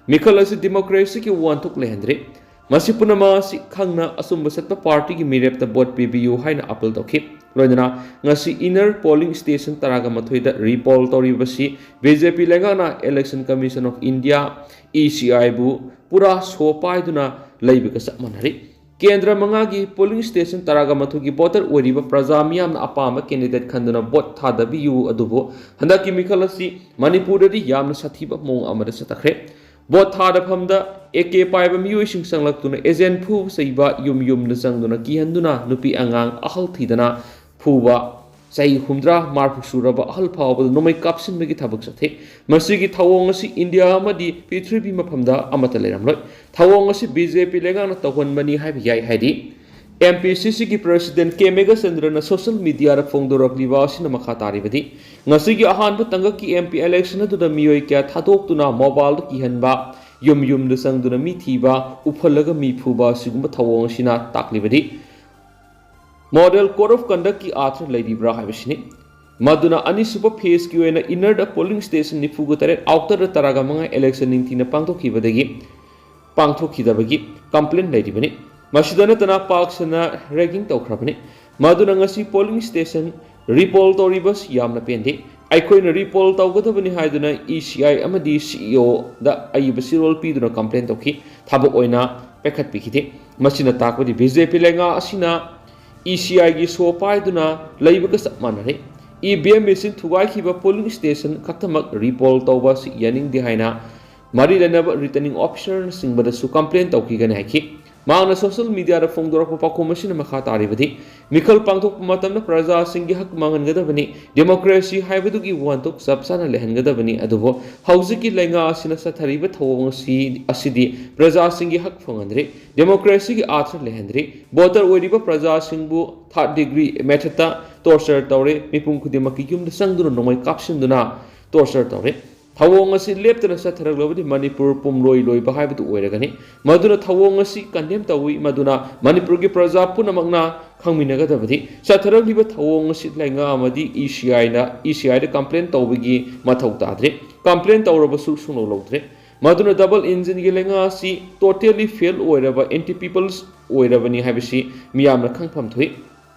ꯃꯤꯈꯜ ꯑꯁꯤ ꯗꯤꯃꯣꯀ꯭ꯔꯦꯁꯤꯒꯤ ꯋꯥꯍꯟꯊꯣꯛ ꯂꯩꯍꯟꯗ꯭ꯔꯤ꯫ ꯃꯁꯤ ꯄꯨꯝꯅꯃꯛ ꯑꯁꯤ ꯈꯪꯅ ꯑꯆꯨꯝꯕ ꯆꯠꯄ ꯄꯥꯔꯇꯤꯒꯤ ꯃꯤꯔꯦꯞꯇ ꯚꯣꯠ ꯄꯤꯕꯤꯌꯨ ꯍꯥꯏꯅ ꯑꯥꯄꯤꯜ ꯇꯧꯈꯤ꯫ ꯂꯣꯏꯅꯅ ꯉꯁꯤ ꯏꯟꯅꯔ ꯄꯣꯂꯤꯡ ꯁ꯭ꯇꯦꯁꯟ ꯇꯔꯥꯒ ꯃꯥꯊꯣꯏꯗ ꯔꯤꯄꯣꯜ ꯇꯧꯔꯤꯕꯁꯤ ꯕꯤ ꯖꯦ ꯄꯤ ꯂꯩꯉꯥꯛꯅ Election Commission of India, E C I ꯕꯨ ꯄꯨꯔꯥ ꯁꯣ ꯄꯥꯏꯗꯨꯅ ꯂꯩꯕꯒ ꯆꯞ ꯃꯥꯟꯅꯔꯤ꯫ ꯀꯦꯟꯗ꯭ꯔ ꯃꯉꯥꯒꯤ ꯄꯣꯂꯤꯡ ꯁ꯭ꯇꯦꯁꯟ ꯇꯔꯥꯒ ꯃꯥꯊꯣꯏꯒꯤ ꯚꯣꯇꯔ ꯑꯣꯏꯔꯤꯕ ꯄ꯭ꯔꯖꯥ ꯃꯤꯌꯥꯝꯅ ꯑꯄꯥꯝꯕ ꯀꯦꯟꯗꯤꯗꯦꯠ ꯈꯟꯗꯨꯅ ꯚꯣꯠ ꯊꯥꯗꯕꯤꯌꯨ꯫ ꯑꯗꯨꯕꯨ ꯍꯟꯗꯛꯀꯤ ꯃꯤꯈꯜ ꯑꯁꯤ ꯃꯅꯤꯄꯨꯔꯗꯗꯤ ꯌꯥꯝꯅ ꯁꯥꯊꯤꯕ ꯃꯑꯣꯡ ꯑꯃꯗ ꯆꯠꯊꯈ꯭ꯔꯦ꯫ ꯚꯣꯠ ꯊꯥꯗꯐꯝꯗ ꯑꯦ ꯀꯦ ꯄꯥꯏꯕ ꯃꯤꯑꯣꯏꯁꯤꯡ ꯆꯪꯂꯛꯇꯨꯅ ꯑꯦꯖꯦꯟ ꯐꯨꯕ ꯆꯩꯕ, ꯌꯨꯝ ꯌꯨꯝꯗ ꯆꯪꯗꯨꯅ ꯀꯤꯍꯟꯗꯨꯅ ꯅꯨꯄꯤ ꯑꯉꯥꯡ ꯑꯍꯜ ꯊꯤꯗꯅ ꯐꯨꯕ, ꯆꯍꯤ ꯍꯨꯝꯗ꯭ꯔꯥ ꯃꯔꯐꯨ ꯁꯨꯔꯕ ꯑꯍꯜ ꯐꯥꯎꯕꯗ ꯅꯣꯡꯃꯩ ꯀꯥꯞꯁꯤꯟꯕꯒꯤ ꯊꯕꯛ ꯆꯠꯊꯩ꯫ ꯃꯁꯤꯒꯤ ꯊꯧꯑꯣꯡ ꯑꯁꯤ ꯏꯟꯗꯤꯌꯥ ꯑꯃꯗꯤ ꯄ꯭ꯔꯤꯊꯤꯕꯤ ꯃꯐꯝꯗ ꯑꯃꯠꯇ ꯂꯩꯔꯝꯂꯣꯏ꯫ ꯊꯧꯑꯣꯡ ꯑꯁꯤ ꯕꯤ ꯖꯦ ꯄꯤ ꯂꯩꯉꯥꯛꯅ ꯇꯧꯍꯟꯕꯅꯤ ꯍꯥꯏꯕ ꯌꯥꯏ ꯍꯥꯏꯔꯤ꯫ ꯑꯦꯝ ꯄꯤ ꯁꯤ ꯁꯤꯒꯤ ꯄ꯭ꯔꯁꯤꯗꯦꯟ ꯀꯦ ꯃꯦꯘꯆꯟꯗ꯭ꯔꯅ ꯁꯣꯁꯤꯌꯦꯜ ꯃꯤꯗꯤꯌꯥꯗ ꯐꯣꯡꯗꯣꯔꯛꯂꯤꯕ ꯑꯁꯤꯅ ꯃꯈꯥ ꯇꯥꯔꯤꯕꯗꯤ, ꯉꯁꯤꯒꯤ ꯑꯍꯥꯟꯕ ꯇꯥꯡꯀꯛꯀꯤ ꯑꯦꯝ ꯄꯤ ꯏꯂꯦꯛꯁꯟ ꯑꯗꯨꯗ ꯃꯤꯑꯣꯏ ꯀꯌꯥ ꯊꯥꯗꯣꯛꯇꯨꯅ ꯃꯣꯕꯥꯏꯜꯗ ꯀꯤꯍꯟꯕ, ꯌꯨꯝ ꯌꯨꯝꯗ ꯆꯪꯗꯨꯅ ꯃꯤ ꯊꯤꯕ, ꯎꯐꯜꯂꯒ ꯃꯤ ꯐꯨꯕ ꯑꯁꯤꯒꯨꯝꯕ ꯊꯧꯑꯣꯡ ꯑꯁꯤꯅ ꯇꯥꯛꯂꯤꯕꯗꯤ ꯃꯣꯗꯦꯜ ꯀꯣꯗ ꯑꯣꯐ ꯀꯟꯗꯛꯀꯤ ꯑꯥꯔꯊ ꯂꯩꯔꯤꯕ꯭ꯔꯥ ꯍꯥꯏꯕꯁꯤꯅꯤ꯫ ꯃꯗꯨꯅ ꯑꯅꯤꯁꯨꯕ ꯐꯦꯖꯀꯤ ꯑꯣꯏꯅ ꯏꯟꯅꯔꯗ ꯄꯣꯂꯤꯡ ꯁ꯭ꯇꯦꯁꯟ ꯅꯤꯐꯨꯒ ꯇꯔꯦꯠ ꯑꯥꯎꯇꯔꯗ ꯇꯔꯥꯒ ꯃꯉꯥ ꯏꯂꯦꯛꯁꯟ ꯅꯤꯡꯊꯤꯅ ꯄꯥꯡꯊꯣꯛꯈꯤꯕꯗꯒꯤ ꯄꯥꯡꯊꯣꯛꯈꯤꯗꯕꯒꯤ ꯀꯝꯄ꯭ꯂꯦꯟ ꯂꯩꯔꯤꯕꯅꯤ꯫ ꯃꯁꯤꯗ ꯅꯠꯇꯅ ꯄꯥꯛ ꯁꯟꯅ ꯔꯦꯒꯤꯡ ꯇꯧꯈ꯭ꯔꯕꯅꯤ꯫ ꯃꯗꯨꯅ ꯉꯁꯤ ꯄꯣꯂꯤꯡ ꯁ꯭ꯇꯦꯁꯟ ꯔꯤꯄꯣꯜ ꯇꯧꯔꯤꯕꯁꯤ ꯌꯥꯝꯅ ꯄꯦꯟꯗꯦ꯫ ꯑꯩꯈꯣꯏꯅ ꯔꯤꯄꯣꯜ ꯇꯧꯒꯗꯕꯅꯤ ꯍꯥꯏꯗꯨꯅ ꯏ ꯁꯤ ꯑꯥꯏ ꯑꯃꯗꯤ ꯁꯤ ꯏ ꯑꯣꯗ ꯑꯏꯕ ꯆꯦꯔꯣꯜ ꯄꯤꯗꯨꯅ ꯀꯝꯄ꯭ꯂꯦꯟ ꯇꯧꯈꯤ꯫ ꯊꯕꯛ ꯑꯣꯏꯅ ꯄꯥꯏꯈꯠꯄꯤꯈꯤꯗꯦ꯫ ꯃꯁꯤꯅ ꯇꯥꯛꯄꯗꯤ ꯕꯤ ꯖꯦ ꯄꯤ ꯂꯩꯉꯥꯛ ꯑꯁꯤꯅ ꯏ ꯁꯤ ꯑꯥꯏꯒꯤ ꯁꯣ ꯄꯥꯏꯗꯨꯅ ꯂꯩꯕꯒ ꯆꯞ ꯃꯥꯟꯅꯔꯦ꯫ ꯏ ꯚꯤ ꯑꯦꯝ ꯃꯦꯆꯤꯟ ꯊꯨꯒꯥꯏꯈꯤꯕ ꯄꯣꯂꯤꯡ ꯁ꯭ꯇꯦꯁꯟ ꯈꯛꯇꯃꯛ ꯔꯤꯄꯣꯜ ꯇꯧꯕ ꯑꯁꯤ ꯌꯥꯅꯤꯡꯗꯦ ꯍꯥꯏꯅ ꯃꯔꯤ ꯂꯩꯅꯕ ꯔꯤꯇꯔꯅꯤꯡ ꯑꯣꯐꯤꯁꯔꯅꯆꯤꯡꯕꯗꯁꯨ ꯀꯝꯄ꯭ꯂꯦꯟ ꯇꯧꯈꯤꯒꯅꯤ ꯍꯥꯏꯈꯤ꯫ ꯃꯍꯥꯛꯅ ꯁꯣꯁꯤꯌꯦꯜ ꯃꯤꯗꯤꯌꯥꯗ ꯐꯣꯡꯗꯣꯔꯛꯄ ꯄꯥꯎꯈꯨꯝ ꯑꯁꯤꯅ ꯃꯈꯥ ꯇꯥꯔꯤꯕꯗꯤ, ꯃꯤꯈꯜ ꯄꯥꯡꯊꯣꯛꯄ ꯃꯇꯝꯗ ꯄ꯭ꯔꯖꯥꯁꯤꯡꯒꯤ ꯍꯛ ꯃꯥꯡꯍꯟꯒꯗꯕꯅꯤ, ꯗꯦꯃꯣꯀ꯭ꯔꯦꯁꯤ ꯍꯥꯏꯕꯗꯨꯒꯤ ꯋꯥꯍꯟꯊꯣꯛ ꯆꯞ ꯆꯥꯅ ꯂꯩꯍꯟꯒꯗꯕꯅꯤ꯫ ꯑꯗꯨꯕꯨ ꯍꯧꯖꯤꯛꯀꯤ ꯂꯩꯉꯥꯛ ꯑꯁꯤꯅ ꯆꯠꯊꯔꯤꯕ ꯊꯧꯑꯣꯡ ꯑꯁꯤ, ꯑꯁꯤꯗꯤ ꯄ꯭ꯔꯖꯥꯁꯤꯡꯒꯤ ꯍꯛ ꯐꯪꯍꯟꯗ꯭ꯔꯤ, ꯗꯦꯃꯣꯀ꯭ꯔꯦꯁꯤꯒꯤ ꯑꯥꯔꯊ ꯂꯩꯍꯟꯗ꯭ꯔꯤ꯫ ꯚꯣꯇꯔ ꯑꯣꯏꯔꯤꯕ ꯄ꯭ꯔꯖꯥꯁꯤꯡꯕꯨ ꯊꯥꯔꯠ ꯗꯤꯒ꯭ꯔꯤ ꯃꯦꯊꯠꯇ ꯇꯣꯔꯆꯔ ꯇꯧꯔꯦ, ꯃꯤꯄꯨꯝ ꯈꯨꯗꯤꯡꯃꯛꯀꯤ ꯌꯨꯝꯗ ꯆꯪꯗꯨꯅ ꯅꯣꯡꯃꯩ ꯀꯥꯞꯁꯤꯟꯗꯨꯅ ꯇꯣꯔꯆꯔ ꯇꯧꯔꯦ꯫ ꯊꯧꯑꯣꯡ ꯑꯁꯤ ꯂꯦꯞꯇꯅ ꯆꯠꯊꯔꯛꯂꯕꯗꯤ ꯃꯅꯤꯄꯨꯔ ꯄꯨꯝꯂꯣꯏ ꯂꯣꯏꯕ ꯍꯥꯏꯕꯗꯨ ꯑꯣꯏꯔꯒꯅꯤ꯫ ꯃꯗꯨꯅ ꯊꯧꯑꯣꯡ ꯑꯁꯤ ꯀꯟꯗꯦꯝ ꯇꯧꯏ, ꯃꯗꯨꯅ ꯃꯅꯤꯄꯨꯔꯒꯤ ꯄ꯭ꯔꯖꯥ ꯄꯨꯝꯅꯃꯛꯅ ꯈꯪꯃꯤꯟꯅꯒꯗꯕꯗꯤ ꯆꯠꯊꯔꯛꯂꯤꯕ ꯊꯧꯑꯣꯡ ꯑꯁꯤ ꯂꯩꯉꯥꯛ ꯑꯃꯗꯤ ꯏ ꯁꯤ ꯑꯥꯏꯅ, ꯏ ꯁꯤ ꯑꯥꯏꯗ ꯀꯝꯄ꯭ꯂꯦꯟ ꯇꯧꯕꯒꯤ ꯃꯊꯧ ꯇꯥꯗ꯭ꯔꯦ꯫ ꯀꯝꯄ꯭ꯂꯦꯟ ꯇꯧꯔꯕꯁꯨ ꯁꯨꯡꯂꯧ ꯂꯧꯗ꯭ꯔꯦ꯫ ꯃꯗꯨꯅ ꯗꯕꯜ ꯏꯟꯖꯤꯟꯒꯤ ꯂꯩꯉꯥꯛ ꯑꯁꯤ ꯇꯣꯇꯦꯂꯤ ꯐꯦꯜ ꯑꯣꯏꯔꯕ ꯑꯦꯟꯇꯤ ꯄꯤꯄꯜꯁ ꯑꯣꯏꯔꯕꯅꯤ ꯍꯥꯏꯕꯁꯤ ꯃꯤꯌꯥꯝꯅ ꯈꯪꯐꯝ ꯊꯣꯛꯏ꯫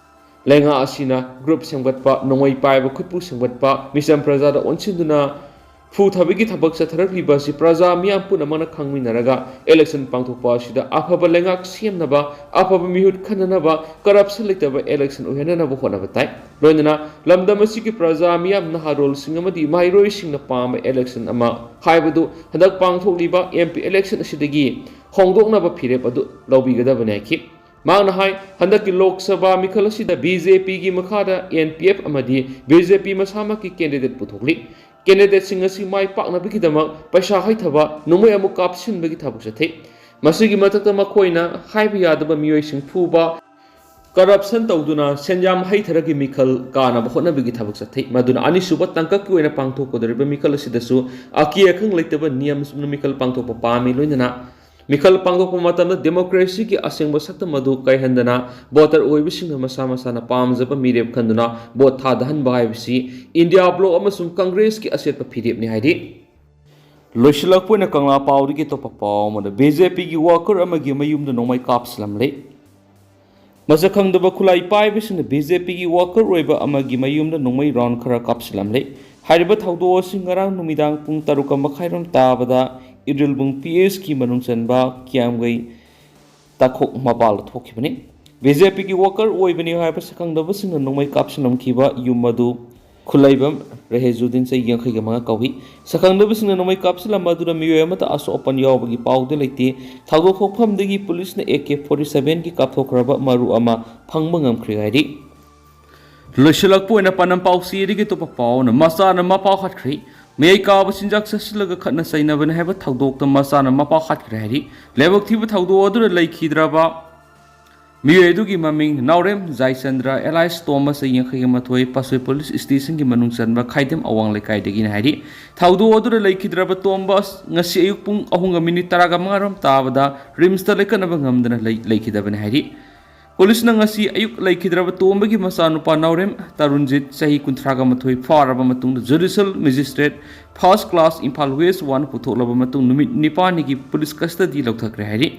ꯂꯩꯉꯥꯛ ꯑꯁꯤꯅ ꯒ꯭ꯔꯨꯞ ꯁꯦꯝꯒꯠꯄ, ꯅꯣꯡꯃꯩ ꯄꯥꯏꯕ ꯈꯨꯠꯄꯨ ꯁꯦꯝꯒꯠꯄ, ꯃꯤꯆꯝ ꯄ꯭ꯔꯖꯥꯗ ꯑꯣꯟꯁꯤꯟꯗꯨꯅ ꯐꯨ ꯊꯕꯤꯒꯤ ꯊꯕꯛ ꯆꯠꯊꯔꯛꯂꯤꯕ ꯑꯁꯤ ꯄ꯭ꯔꯖꯥ ꯃꯤꯌꯥꯝ ꯄꯨꯝꯅꯃꯛꯅ ꯈꯪꯃꯤꯟꯅꯔꯒ ꯏꯂꯦꯛꯁꯟ ꯄꯥꯡꯊꯣꯛꯄ ꯑꯁꯤꯗ ꯑꯐꯕ ꯂꯩꯉꯥꯛ ꯁꯦꯝꯅꯕ, ꯑꯐꯕ ꯃꯤꯍꯨꯠ ꯈꯟꯅꯅꯕ, ꯀꯔꯞꯁꯟ ꯂꯩꯇꯕ ꯏꯂꯦꯛꯁꯟ ꯑꯣꯏꯍꯟꯅꯅꯕ ꯍꯣꯠꯅꯕ ꯇꯥꯏ꯫ ꯂꯣꯏꯅꯅ ꯂꯝꯗꯝ ꯑꯁꯤꯒꯤ ꯄ꯭ꯔꯖꯥ ꯃꯤꯌꯥꯝ, ꯅꯍꯥꯔꯣꯜꯁꯤꯡ ꯑꯃꯗꯤ ꯃꯍꯩꯔꯣꯏꯁꯤꯡꯅ ꯄꯥꯝꯕ ꯏꯂꯦꯛꯁꯟ ꯑꯃ ꯍꯥꯏꯕꯗꯨ ꯍꯟꯗꯛ ꯄꯥꯡꯊꯣꯛꯂꯤꯕ ꯑꯦꯝ ꯄꯤ ꯏꯂꯦꯛꯁꯟ ꯑꯁꯤꯗꯒꯤ ꯍꯣꯡꯗꯣꯛꯅꯕ ꯐꯤꯔꯦꯞ ꯑꯗꯨ ꯂꯧꯕꯤꯒꯗꯕꯅꯤ ꯍꯥꯏꯈꯤ꯫ ꯃꯍꯥꯛꯅ ꯍꯥꯏ, ꯍꯟꯗꯛꯀꯤ ꯂꯣꯛ ꯁꯚꯥ ꯃꯤꯈꯜ ꯑꯁꯤꯗ ꯕꯤ ꯖꯦ ꯄꯤꯒꯤ ꯃꯈꯥꯗ ꯑꯦꯟ ꯄꯤ ꯑꯦꯐ ꯑꯃꯗꯤ ꯕꯤ ꯖꯦ ꯄꯤ ꯃꯁꯥꯃꯛꯀꯤ ꯀꯦꯟꯗꯤꯗꯦꯠ ꯄꯨꯊꯣꯛꯂꯤ꯫ ꯀꯦꯟꯗꯤꯗꯦꯠꯁꯤꯡ ꯑꯁꯤ ꯃꯥꯏ ꯄꯥꯛꯅꯕꯒꯤꯗꯃꯛ ꯄꯩꯁꯥ ꯍꯩꯊꯕ, ꯅꯣꯡꯃꯩ ꯑꯃꯨꯛ ꯀꯥꯞꯁꯤꯟꯕꯒꯤ ꯊꯕꯛ ꯆꯠꯊꯩ꯫ ꯃꯁꯤꯒꯤ ꯃꯊꯛꯇ ꯃꯈꯣꯏꯅ ꯍꯥꯏꯕ ꯌꯥꯗꯕ ꯃꯤꯑꯣꯏꯁꯤꯡ ꯐꯨꯕ, ꯀꯔꯞꯁꯟ ꯇꯧꯗꯨꯅ ꯁꯦꯟꯌꯥꯝ ꯍꯩꯊꯔꯒꯤ ꯃꯤꯈꯜ ꯀꯥꯅꯕ ꯍꯣꯠꯅꯕꯒꯤ ꯊꯕꯛ ꯆꯠꯊꯩ꯫ ꯃꯗꯨꯅ ꯑꯅꯤꯁꯨꯕ ꯇꯥꯡꯀꯛꯀꯤ ꯑꯣꯏꯅ ꯄꯥꯡꯊꯣꯛꯀꯗꯧꯔꯤꯕ ꯃꯤꯈꯜ ꯑꯁꯤꯗꯁꯨ ꯑꯀꯤ ꯑꯈꯪ ꯂꯩꯇꯕ ꯅꯤꯌꯝ ꯆꯨꯝꯅ ꯃꯤꯈꯜ ꯄꯥꯡꯊꯣꯛꯄ ꯄꯥꯝꯃꯤ꯫ ꯂꯣꯏꯅꯅ ꯃꯤꯈꯜ ꯄꯥꯡꯊꯣꯛꯄ ꯃꯇꯝꯗ ꯗꯦꯃꯣꯀ꯭ꯔꯦꯁꯤꯒꯤ ꯑꯁꯦꯡꯕ ꯁꯛꯇꯝ ꯑꯗꯨ ꯀꯥꯏꯍꯟꯗꯅ ꯚꯣꯇꯔ ꯑꯣꯏꯕꯁꯤꯡꯅ ꯃꯁꯥ ꯃꯁꯥꯅ ꯄꯥꯝꯖꯕ ꯃꯤꯔꯦꯞ ꯈꯟꯗꯨꯅ ꯚꯣꯠ ꯊꯥꯗꯍꯟꯕ ꯍꯥꯏꯕꯁꯤ ꯏꯟꯗꯤꯌꯥ ꯕ꯭ꯂꯣꯛ ꯑꯃꯁꯨꯡ ꯀꯪꯒ꯭ꯔꯦꯁꯀꯤ ꯑꯆꯦꯠꯄ ꯐꯤꯔꯦꯞꯅꯤ ꯍꯥꯏꯔꯤ꯫ ꯂꯣꯏꯁꯤꯜꯂꯛꯄ ꯑꯣꯏꯅ ꯀꯪꯂꯥ ꯄꯥꯎꯗꯒꯤ ꯑꯇꯣꯞꯄ ꯄꯥꯎ ꯑꯃꯗ, ꯕꯤ ꯖꯦ ꯄꯤꯒꯤ ꯋꯥꯀꯔ ꯑꯃꯒꯤ ꯃꯌꯨꯝꯗ ꯅꯣꯡꯃꯩ ꯀꯥꯞꯁꯤꯜꯂꯝꯂꯦ꯫ ꯃꯁꯛ ꯈꯪꯗꯕ ꯈꯨꯠꯂꯥꯏ ꯄꯥꯏꯕꯁꯤꯡꯅ ꯕꯤ ꯖꯦ ꯄꯤꯒꯤ ꯋꯥꯀꯔ ꯑꯣꯏꯕ ꯑꯃꯒꯤ ꯃꯌꯨꯝꯗ ꯅꯣꯡꯃꯩ ꯔꯥꯎꯟ ꯈꯔ ꯀꯥꯞꯁꯤꯜꯂꯝꯂꯦ꯫ ꯍꯥꯏꯔꯤꯕ ꯊꯧꯗꯣꯛ ꯑꯁꯤ ꯉꯔꯥꯡ ꯅꯨꯃꯤꯗꯥꯡ ꯄꯨꯡ ꯇꯔꯨꯛ ꯃꯈꯥꯏꯔꯣꯝ ꯇꯥꯕꯗ ꯏꯔꯤꯜꯕꯨꯡ ꯄꯤ ꯑꯦꯁꯀꯤ ꯃꯅꯨꯡ ꯆꯟꯕ ꯀꯤꯌꯥꯝꯒꯩ ꯇꯥꯈꯣꯛ ꯃꯄꯥꯜꯗ ꯊꯣꯛꯈꯤꯕꯅꯤ꯫ ꯕꯤ ꯖꯦ ꯄꯤꯒꯤ ꯋꯥꯀꯔ ꯑꯣꯏꯕꯅꯤ ꯍꯥꯏꯕ ꯁꯛꯈꯪꯗꯕꯁꯤꯡꯅ ꯅꯣꯡꯃꯩ ꯀꯥꯞꯁꯤꯜꯂꯝꯈꯤꯕ ꯌꯨꯝ ꯑꯗꯨ ꯈꯨꯠꯂꯩꯕꯝ ꯔꯦꯍꯦꯖꯨꯗꯤꯟ, ꯆꯍꯤ ꯌꯥꯡꯈꯩꯒ ꯃꯉꯥ ꯀꯧꯏ꯫ ꯁꯛꯈꯪꯅꯕꯁꯤꯡꯅ ꯅꯣꯡꯃꯩ ꯀꯥꯞꯁꯤꯜꯂꯝꯕ ꯑꯗꯨꯗ ꯃꯤꯑꯣꯏ ꯑꯃꯠꯇ ꯑꯁꯣꯛ ꯑꯄꯟ ꯌꯥꯎꯕꯒꯤ ꯄꯥꯎꯗꯤ ꯂꯩꯇꯦ꯫ ꯊꯧꯗꯣꯛ ꯊꯣꯛꯐꯝꯗꯒꯤ ꯄꯨꯂꯤꯁꯅ ꯑꯦ ꯀꯦ ꯐꯣꯔꯇꯤ ꯁꯚꯦꯟꯒꯤ ꯀꯥꯞꯊꯣꯛꯈ꯭ꯔꯕ ꯃꯔꯨ ꯑꯃ ꯐꯪꯕ ꯉꯝꯈ꯭ꯔꯦ ꯍꯥꯏꯔꯤ꯫ ꯂꯣꯏꯁꯤꯜꯂꯛꯄ ꯑꯣꯏꯅ ꯄꯥꯟꯗꯝ ꯄꯥꯎꯁꯤ ꯑꯗꯒꯤ ꯑꯇꯣꯞꯄ ꯄꯥꯎꯅ ꯃꯆꯥꯅ ꯃꯄꯥ ꯍꯥꯠꯈ꯭ꯔꯦ꯫ ꯃꯌꯥꯏ ꯀꯥꯕ ꯆꯤꯟꯖꯥꯛ ꯆꯥꯁꯤꯜꯂꯒ ꯈꯠꯅ ꯆꯩꯅꯕꯅꯤ ꯍꯥꯏꯕ ꯊꯧꯗꯣꯛꯇ ꯃꯆꯥꯅ ꯃꯄꯥ ꯍꯥꯠꯈ꯭ꯔꯦ ꯍꯥꯏꯔꯤ꯫ ꯂꯥꯏꯕꯛ ꯊꯤꯕ ꯊꯧꯗꯣꯛ ꯑꯗꯨꯗ ꯂꯩꯈꯤꯗ꯭ꯔꯕ ꯃꯤꯑꯣꯏ ꯑꯗꯨꯒꯤ ꯃꯃꯤꯡ ꯅꯥꯎꯔꯦꯝ ꯖꯥꯏꯆꯟꯗ꯭ꯔ alias ꯇꯣꯝꯕ, ꯆꯍꯤ ꯌꯥꯡꯈꯩꯒ ꯃꯥꯊꯣꯏ, ꯄꯥꯠꯁꯣꯏ ꯄꯨꯂꯤꯁ ꯏꯁꯇꯦꯁꯟꯒꯤ ꯃꯅꯨꯡ ꯆꯟꯕ ꯈꯥꯏꯗꯦꯝ ꯑꯋꯥꯡ ꯂꯩꯀꯥꯏꯗꯒꯤꯅꯤ ꯍꯥꯏꯔꯤ꯫ ꯊꯧꯗꯣꯛ ꯑꯗꯨꯗ ꯂꯩꯈꯤꯗ꯭ꯔꯕ ꯇꯣꯝꯕ ꯉꯁꯤ ꯑꯌꯨꯛ ꯄꯨꯡ ꯑꯍꯨꯝꯒ ꯃꯤꯅꯤꯠ ꯇꯔꯥꯒ ꯃꯉꯥꯔꯣꯝ ꯇꯥꯕꯗ ꯔꯤꯝꯁꯇ ꯂꯩꯈꯠꯅꯕ ꯉꯝꯗꯅ ꯂꯩ-, ꯂꯩꯈꯤꯗꯕꯅꯤ ꯍꯥꯏꯔꯤ꯫ ꯄꯨꯂꯤꯁꯅ ꯉꯁꯤ ꯑꯌꯨꯛ ꯂꯩꯈꯤꯗ꯭ꯔꯕ ꯇꯣꯝꯕꯒꯤ ꯃꯆꯥꯅꯨꯄꯥ ꯅꯥꯎꯔꯦꯝ ꯇꯔꯨꯟꯖꯤꯠ, ꯆꯍꯤ ꯀꯨꯟꯊ꯭ꯔꯥꯒ ꯃꯥꯊꯣꯏ ꯐꯥꯔꯕ ꯃꯇꯨꯡꯗ Judicial Magistrate First Class Imphal West one ꯄꯨꯊꯣꯛꯂꯕ ꯃꯇꯨꯡ ꯅꯨꯃꯤꯠ ꯅꯤꯄꯥꯜꯅꯤꯒꯤ ꯄꯨꯂꯤꯁ ꯀꯁꯇꯗꯤ ꯂꯧꯊꯈ꯭ꯔꯦ ꯍꯥꯏꯔꯤ꯫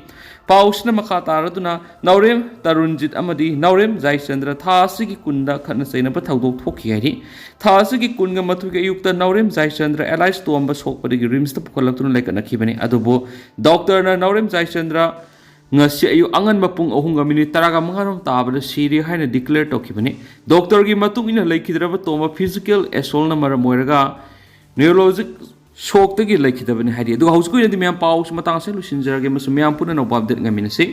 ꯄꯥꯎꯁꯤꯅ ꯃꯈꯥ ꯇꯥꯔꯗꯨꯅ ꯅꯥꯎꯔꯦꯝ ꯇꯔꯨꯟꯖꯤꯠ ꯑꯃꯗꯤ ꯅꯥꯎꯔꯦꯝ ꯖꯥꯏꯆꯟꯗ꯭ꯔ ꯊꯥ ꯑꯁꯤꯒꯤ ꯀꯨꯟꯗ ꯈꯠꯅ ꯆꯩꯅꯕ ꯊꯧꯗꯣꯛ ꯊꯣꯛꯈꯤ ꯍꯥꯏꯔꯤ꯫ ꯊꯥ ꯑꯁꯤꯒꯤ ꯀꯨꯟꯒ ꯃꯥꯊꯣꯏꯒꯤ ꯑꯌꯨꯛꯇ ꯅꯥꯎꯔꯦꯝ ꯖꯥꯏꯆꯟꯗ꯭ꯔ alias ꯇꯣꯝꯕ ꯁꯣꯛꯄꯗꯒꯤ ꯔꯤꯝꯁꯇ ꯄꯨꯈꯠꯂꯛꯇꯨꯅ ꯂꯩꯈꯠꯅꯈꯤꯕꯅꯤ꯫ ꯑꯗꯨꯕꯨ ꯗꯣꯛꯇꯔꯅ ꯅꯥꯎꯔꯦꯝ ꯖꯥꯏꯆꯟꯗ꯭ꯔ ꯉꯁꯤ ꯑꯌꯨꯛ ꯑꯉꯟꯕ ꯄꯨꯡ ꯑꯍꯨꯝꯒ ꯃꯤꯅꯤꯠ ꯇꯔꯥꯒ ꯃꯉꯥꯔꯣꯝ ꯇꯥꯕꯗ ꯁꯤꯔꯦ ꯍꯥꯏꯅ declare ꯇꯧꯈꯤꯕꯅꯤ꯫ ꯗꯣꯛꯇꯔꯒꯤ ꯃꯇꯨꯡ ꯏꯟꯅ ꯂꯩꯈꯤꯗ꯭ꯔꯕ ꯇꯣꯝꯕ physical assaultꯅ ꯃꯔꯝ ꯑꯣꯏꯔꯒ neurologic shockꯇꯒꯤ ꯂꯩꯈꯤꯗꯕꯅꯤ ꯍꯥꯏꯔꯤ꯫ ꯑꯗꯨꯒ ꯍꯧꯖꯤꯛꯀꯤ ꯑꯣꯏꯅꯗꯤ ꯃꯌꯥꯝ ꯄꯥꯎꯁꯤ ꯃꯇꯥꯡ ꯑꯁꯤꯗ ꯂꯣꯏꯁꯤꯟꯖꯔꯒꯦ ꯑꯃꯁꯨꯡ ꯃꯌꯥꯝ ꯄꯨꯟꯅ ꯑꯅꯧꯕ update ꯉꯥꯏꯃꯤꯟꯅꯁꯤ꯫